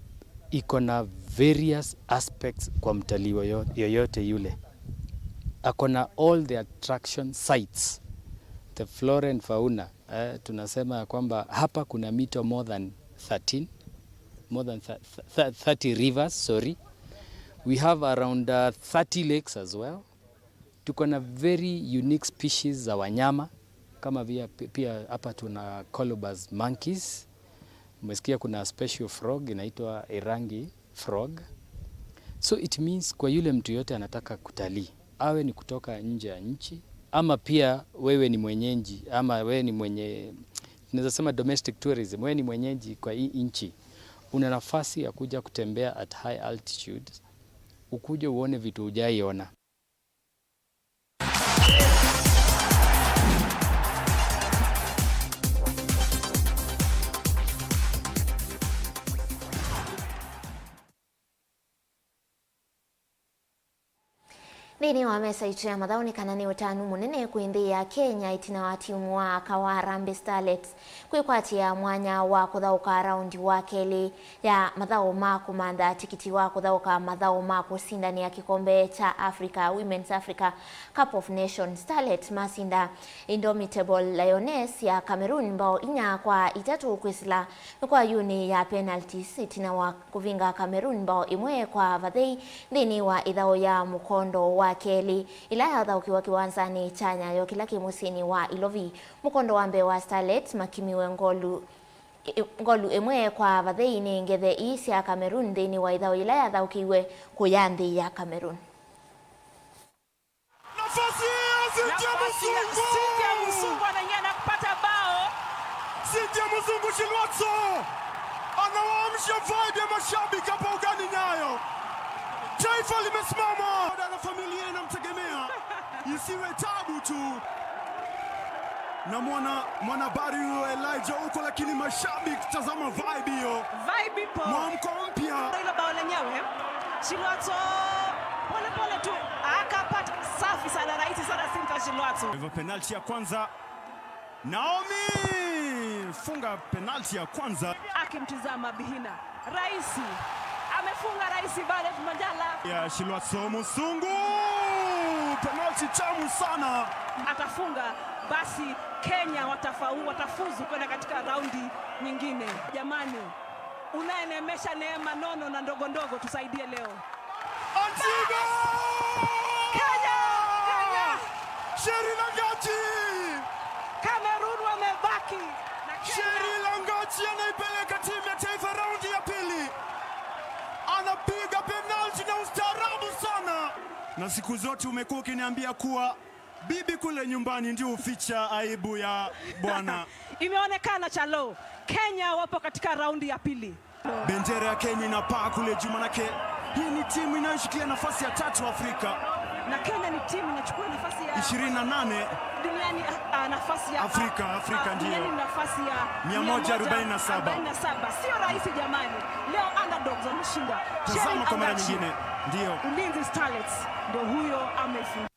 iko na various aspects kwa mtalii yoyo-, yoyote yule. Ako na all the attraction sites, the flora and fauna. Eh, tunasema ya kwamba hapa kuna mito more than thirteen, more than th-, th-, thirty rivers, sorry. We have around, uh, thirty lakes as well. Tuko na very unique species za wanyama, kama pia, pia hapa tuna colobus monkeys. Umesikia kuna special frog inaitwa Irangi frog. So it means kwa yule mtu yote anataka kutalii, awe ni kutoka nje ya nchi, ama pia wewe ni mwenyeji, ama wewe ni mwenye, tunaweza sema domestic tourism, wewe ni mwenyeji kwa hii nchi, una nafasi ya kuja kutembea at high altitude, ukuje uone vitu hujaiona. Nthĩnĩ wa mesa itũ ya mathaũ, nĩ kana nĩ ũtanu mũnene kwĩ nthĩ ya Kenya ĩtina wa timu wa aka wa Harambee Starlets kwĩkwatĩa mwanya wa kũthaũka raundi wa kelĩ ya mathaũ ma kũmantha tikiti wa kũthaũka mathaũ ma kũsindanĩa kĩkombe kya Africa, Women's Africa Cup of Nations. Starlets masinda Indomitable Lioness ya Cameroon mbao inya kwa itatũ kwĩsĩla mĩkwayũnĩ ya penalties ĩtina wa kũvinga Cameroon mbao ĩmwe kwa vathei nthĩnĩ wa ĩthaũ ya mũkondo wa kelĩ, ĩla yathaũkĩwa kĩwanzanĩ kya Nyayo kĩla kĩ mũsyĩnĩ wa Ilovi. Mũkondo wa mbee wa Starlets makimiwe ngolu, ĩ-, ngolu ĩmwe kwa vathei nĩ ngethe ii sya Cameroon nthĩnĩ wa ĩthaũ yĩla yathaũkĩiwe kũya nthĩ ya Cameroon. Nafasi ya Cynthia Musungu! Cynthia Musungu anaingia na kupata bao. Cynthia Musungu Shilwatso anawaamsha vibe ya mashabiki hapa ugani Nyayo. Taifa limesimama. Na familia inamtegemea. Isiwe tabu tu. Na mwana, mwanahabari huyo Elijah huko, lakini mashabiki, tazama vibe hiyo. Vibe ipo. Mwamko mpya. Hilo bao lenyewe. Shilwatso, pole pole tu. Akapata safi sana, rahisi sana Cynthia Shilwatso. Hivyo penalti ya kwanza Naomi, funga penalti ya kwanza. Akimtizama Bihina. Raisi. Amefunga Raisi Barret Manjala. Ya Shilwaso Musungu. Penalti tamu sana. Atafunga, basi Kenya watafau-, watafuzu kwenda katika raundi nyingine. Jamani, unayenemesha neema nono na ndogo ndogo, tusaidie leo. Antigua! Kenya! Kenya! Sherry Langati! Cameroon wamebaki na Kenya. Sherry Langati anaipeleka timu ya taifa raundi ya pili. Anapiga penalti na ustaarabu sana. Na siku zote umekuwa ukiniambia kuwa bibi kule nyumbani ndio huficha aibu ya bwana. Imeonekana, Chalo, Kenya wapo katika raundi ya pili. Bendera ya Kenya inapaa kule juu, manake hii ni timu inayoshikilia nafasi ya tatu Afrika. Na Kenya ni timu inachukua nafasi ya ishirini na nane duniani, ah, nafasi ya Afrika, ah, Afrika, ah, ndio. Duniani nafasi ya mia moja arobaini na saba. Mia moja arobaini na saba. Sio rahisi jamani. Leo underdogs wameshinda. Tazama kwa mara nyingine. Ndio. Ulinzi Starlets ndio huyo amefunga.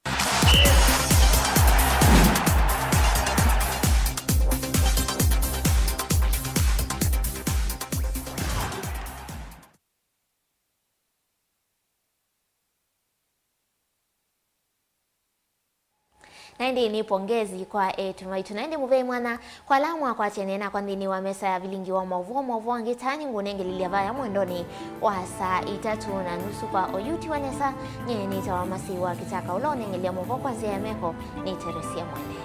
Na ĩndĩ nĩ pongezi kwa eĩtu maitũ. Na ĩndĩ mũvei mwanya kwa ala mwakwatie nĩ nakwa nthĩnĩ wa mesa ya vilingi wa maũvoo, maũvoo angĩ ta nĩ ngũnengelilya vaya mwendonĩ wa saa itatũ na nusu kwa ũyuti wa nesa. Nyie nĩtawa Masiwa Kitaka, ũla ũnengelya maũvoo kwa nzĩa ya meko nĩ Teresia Mwene.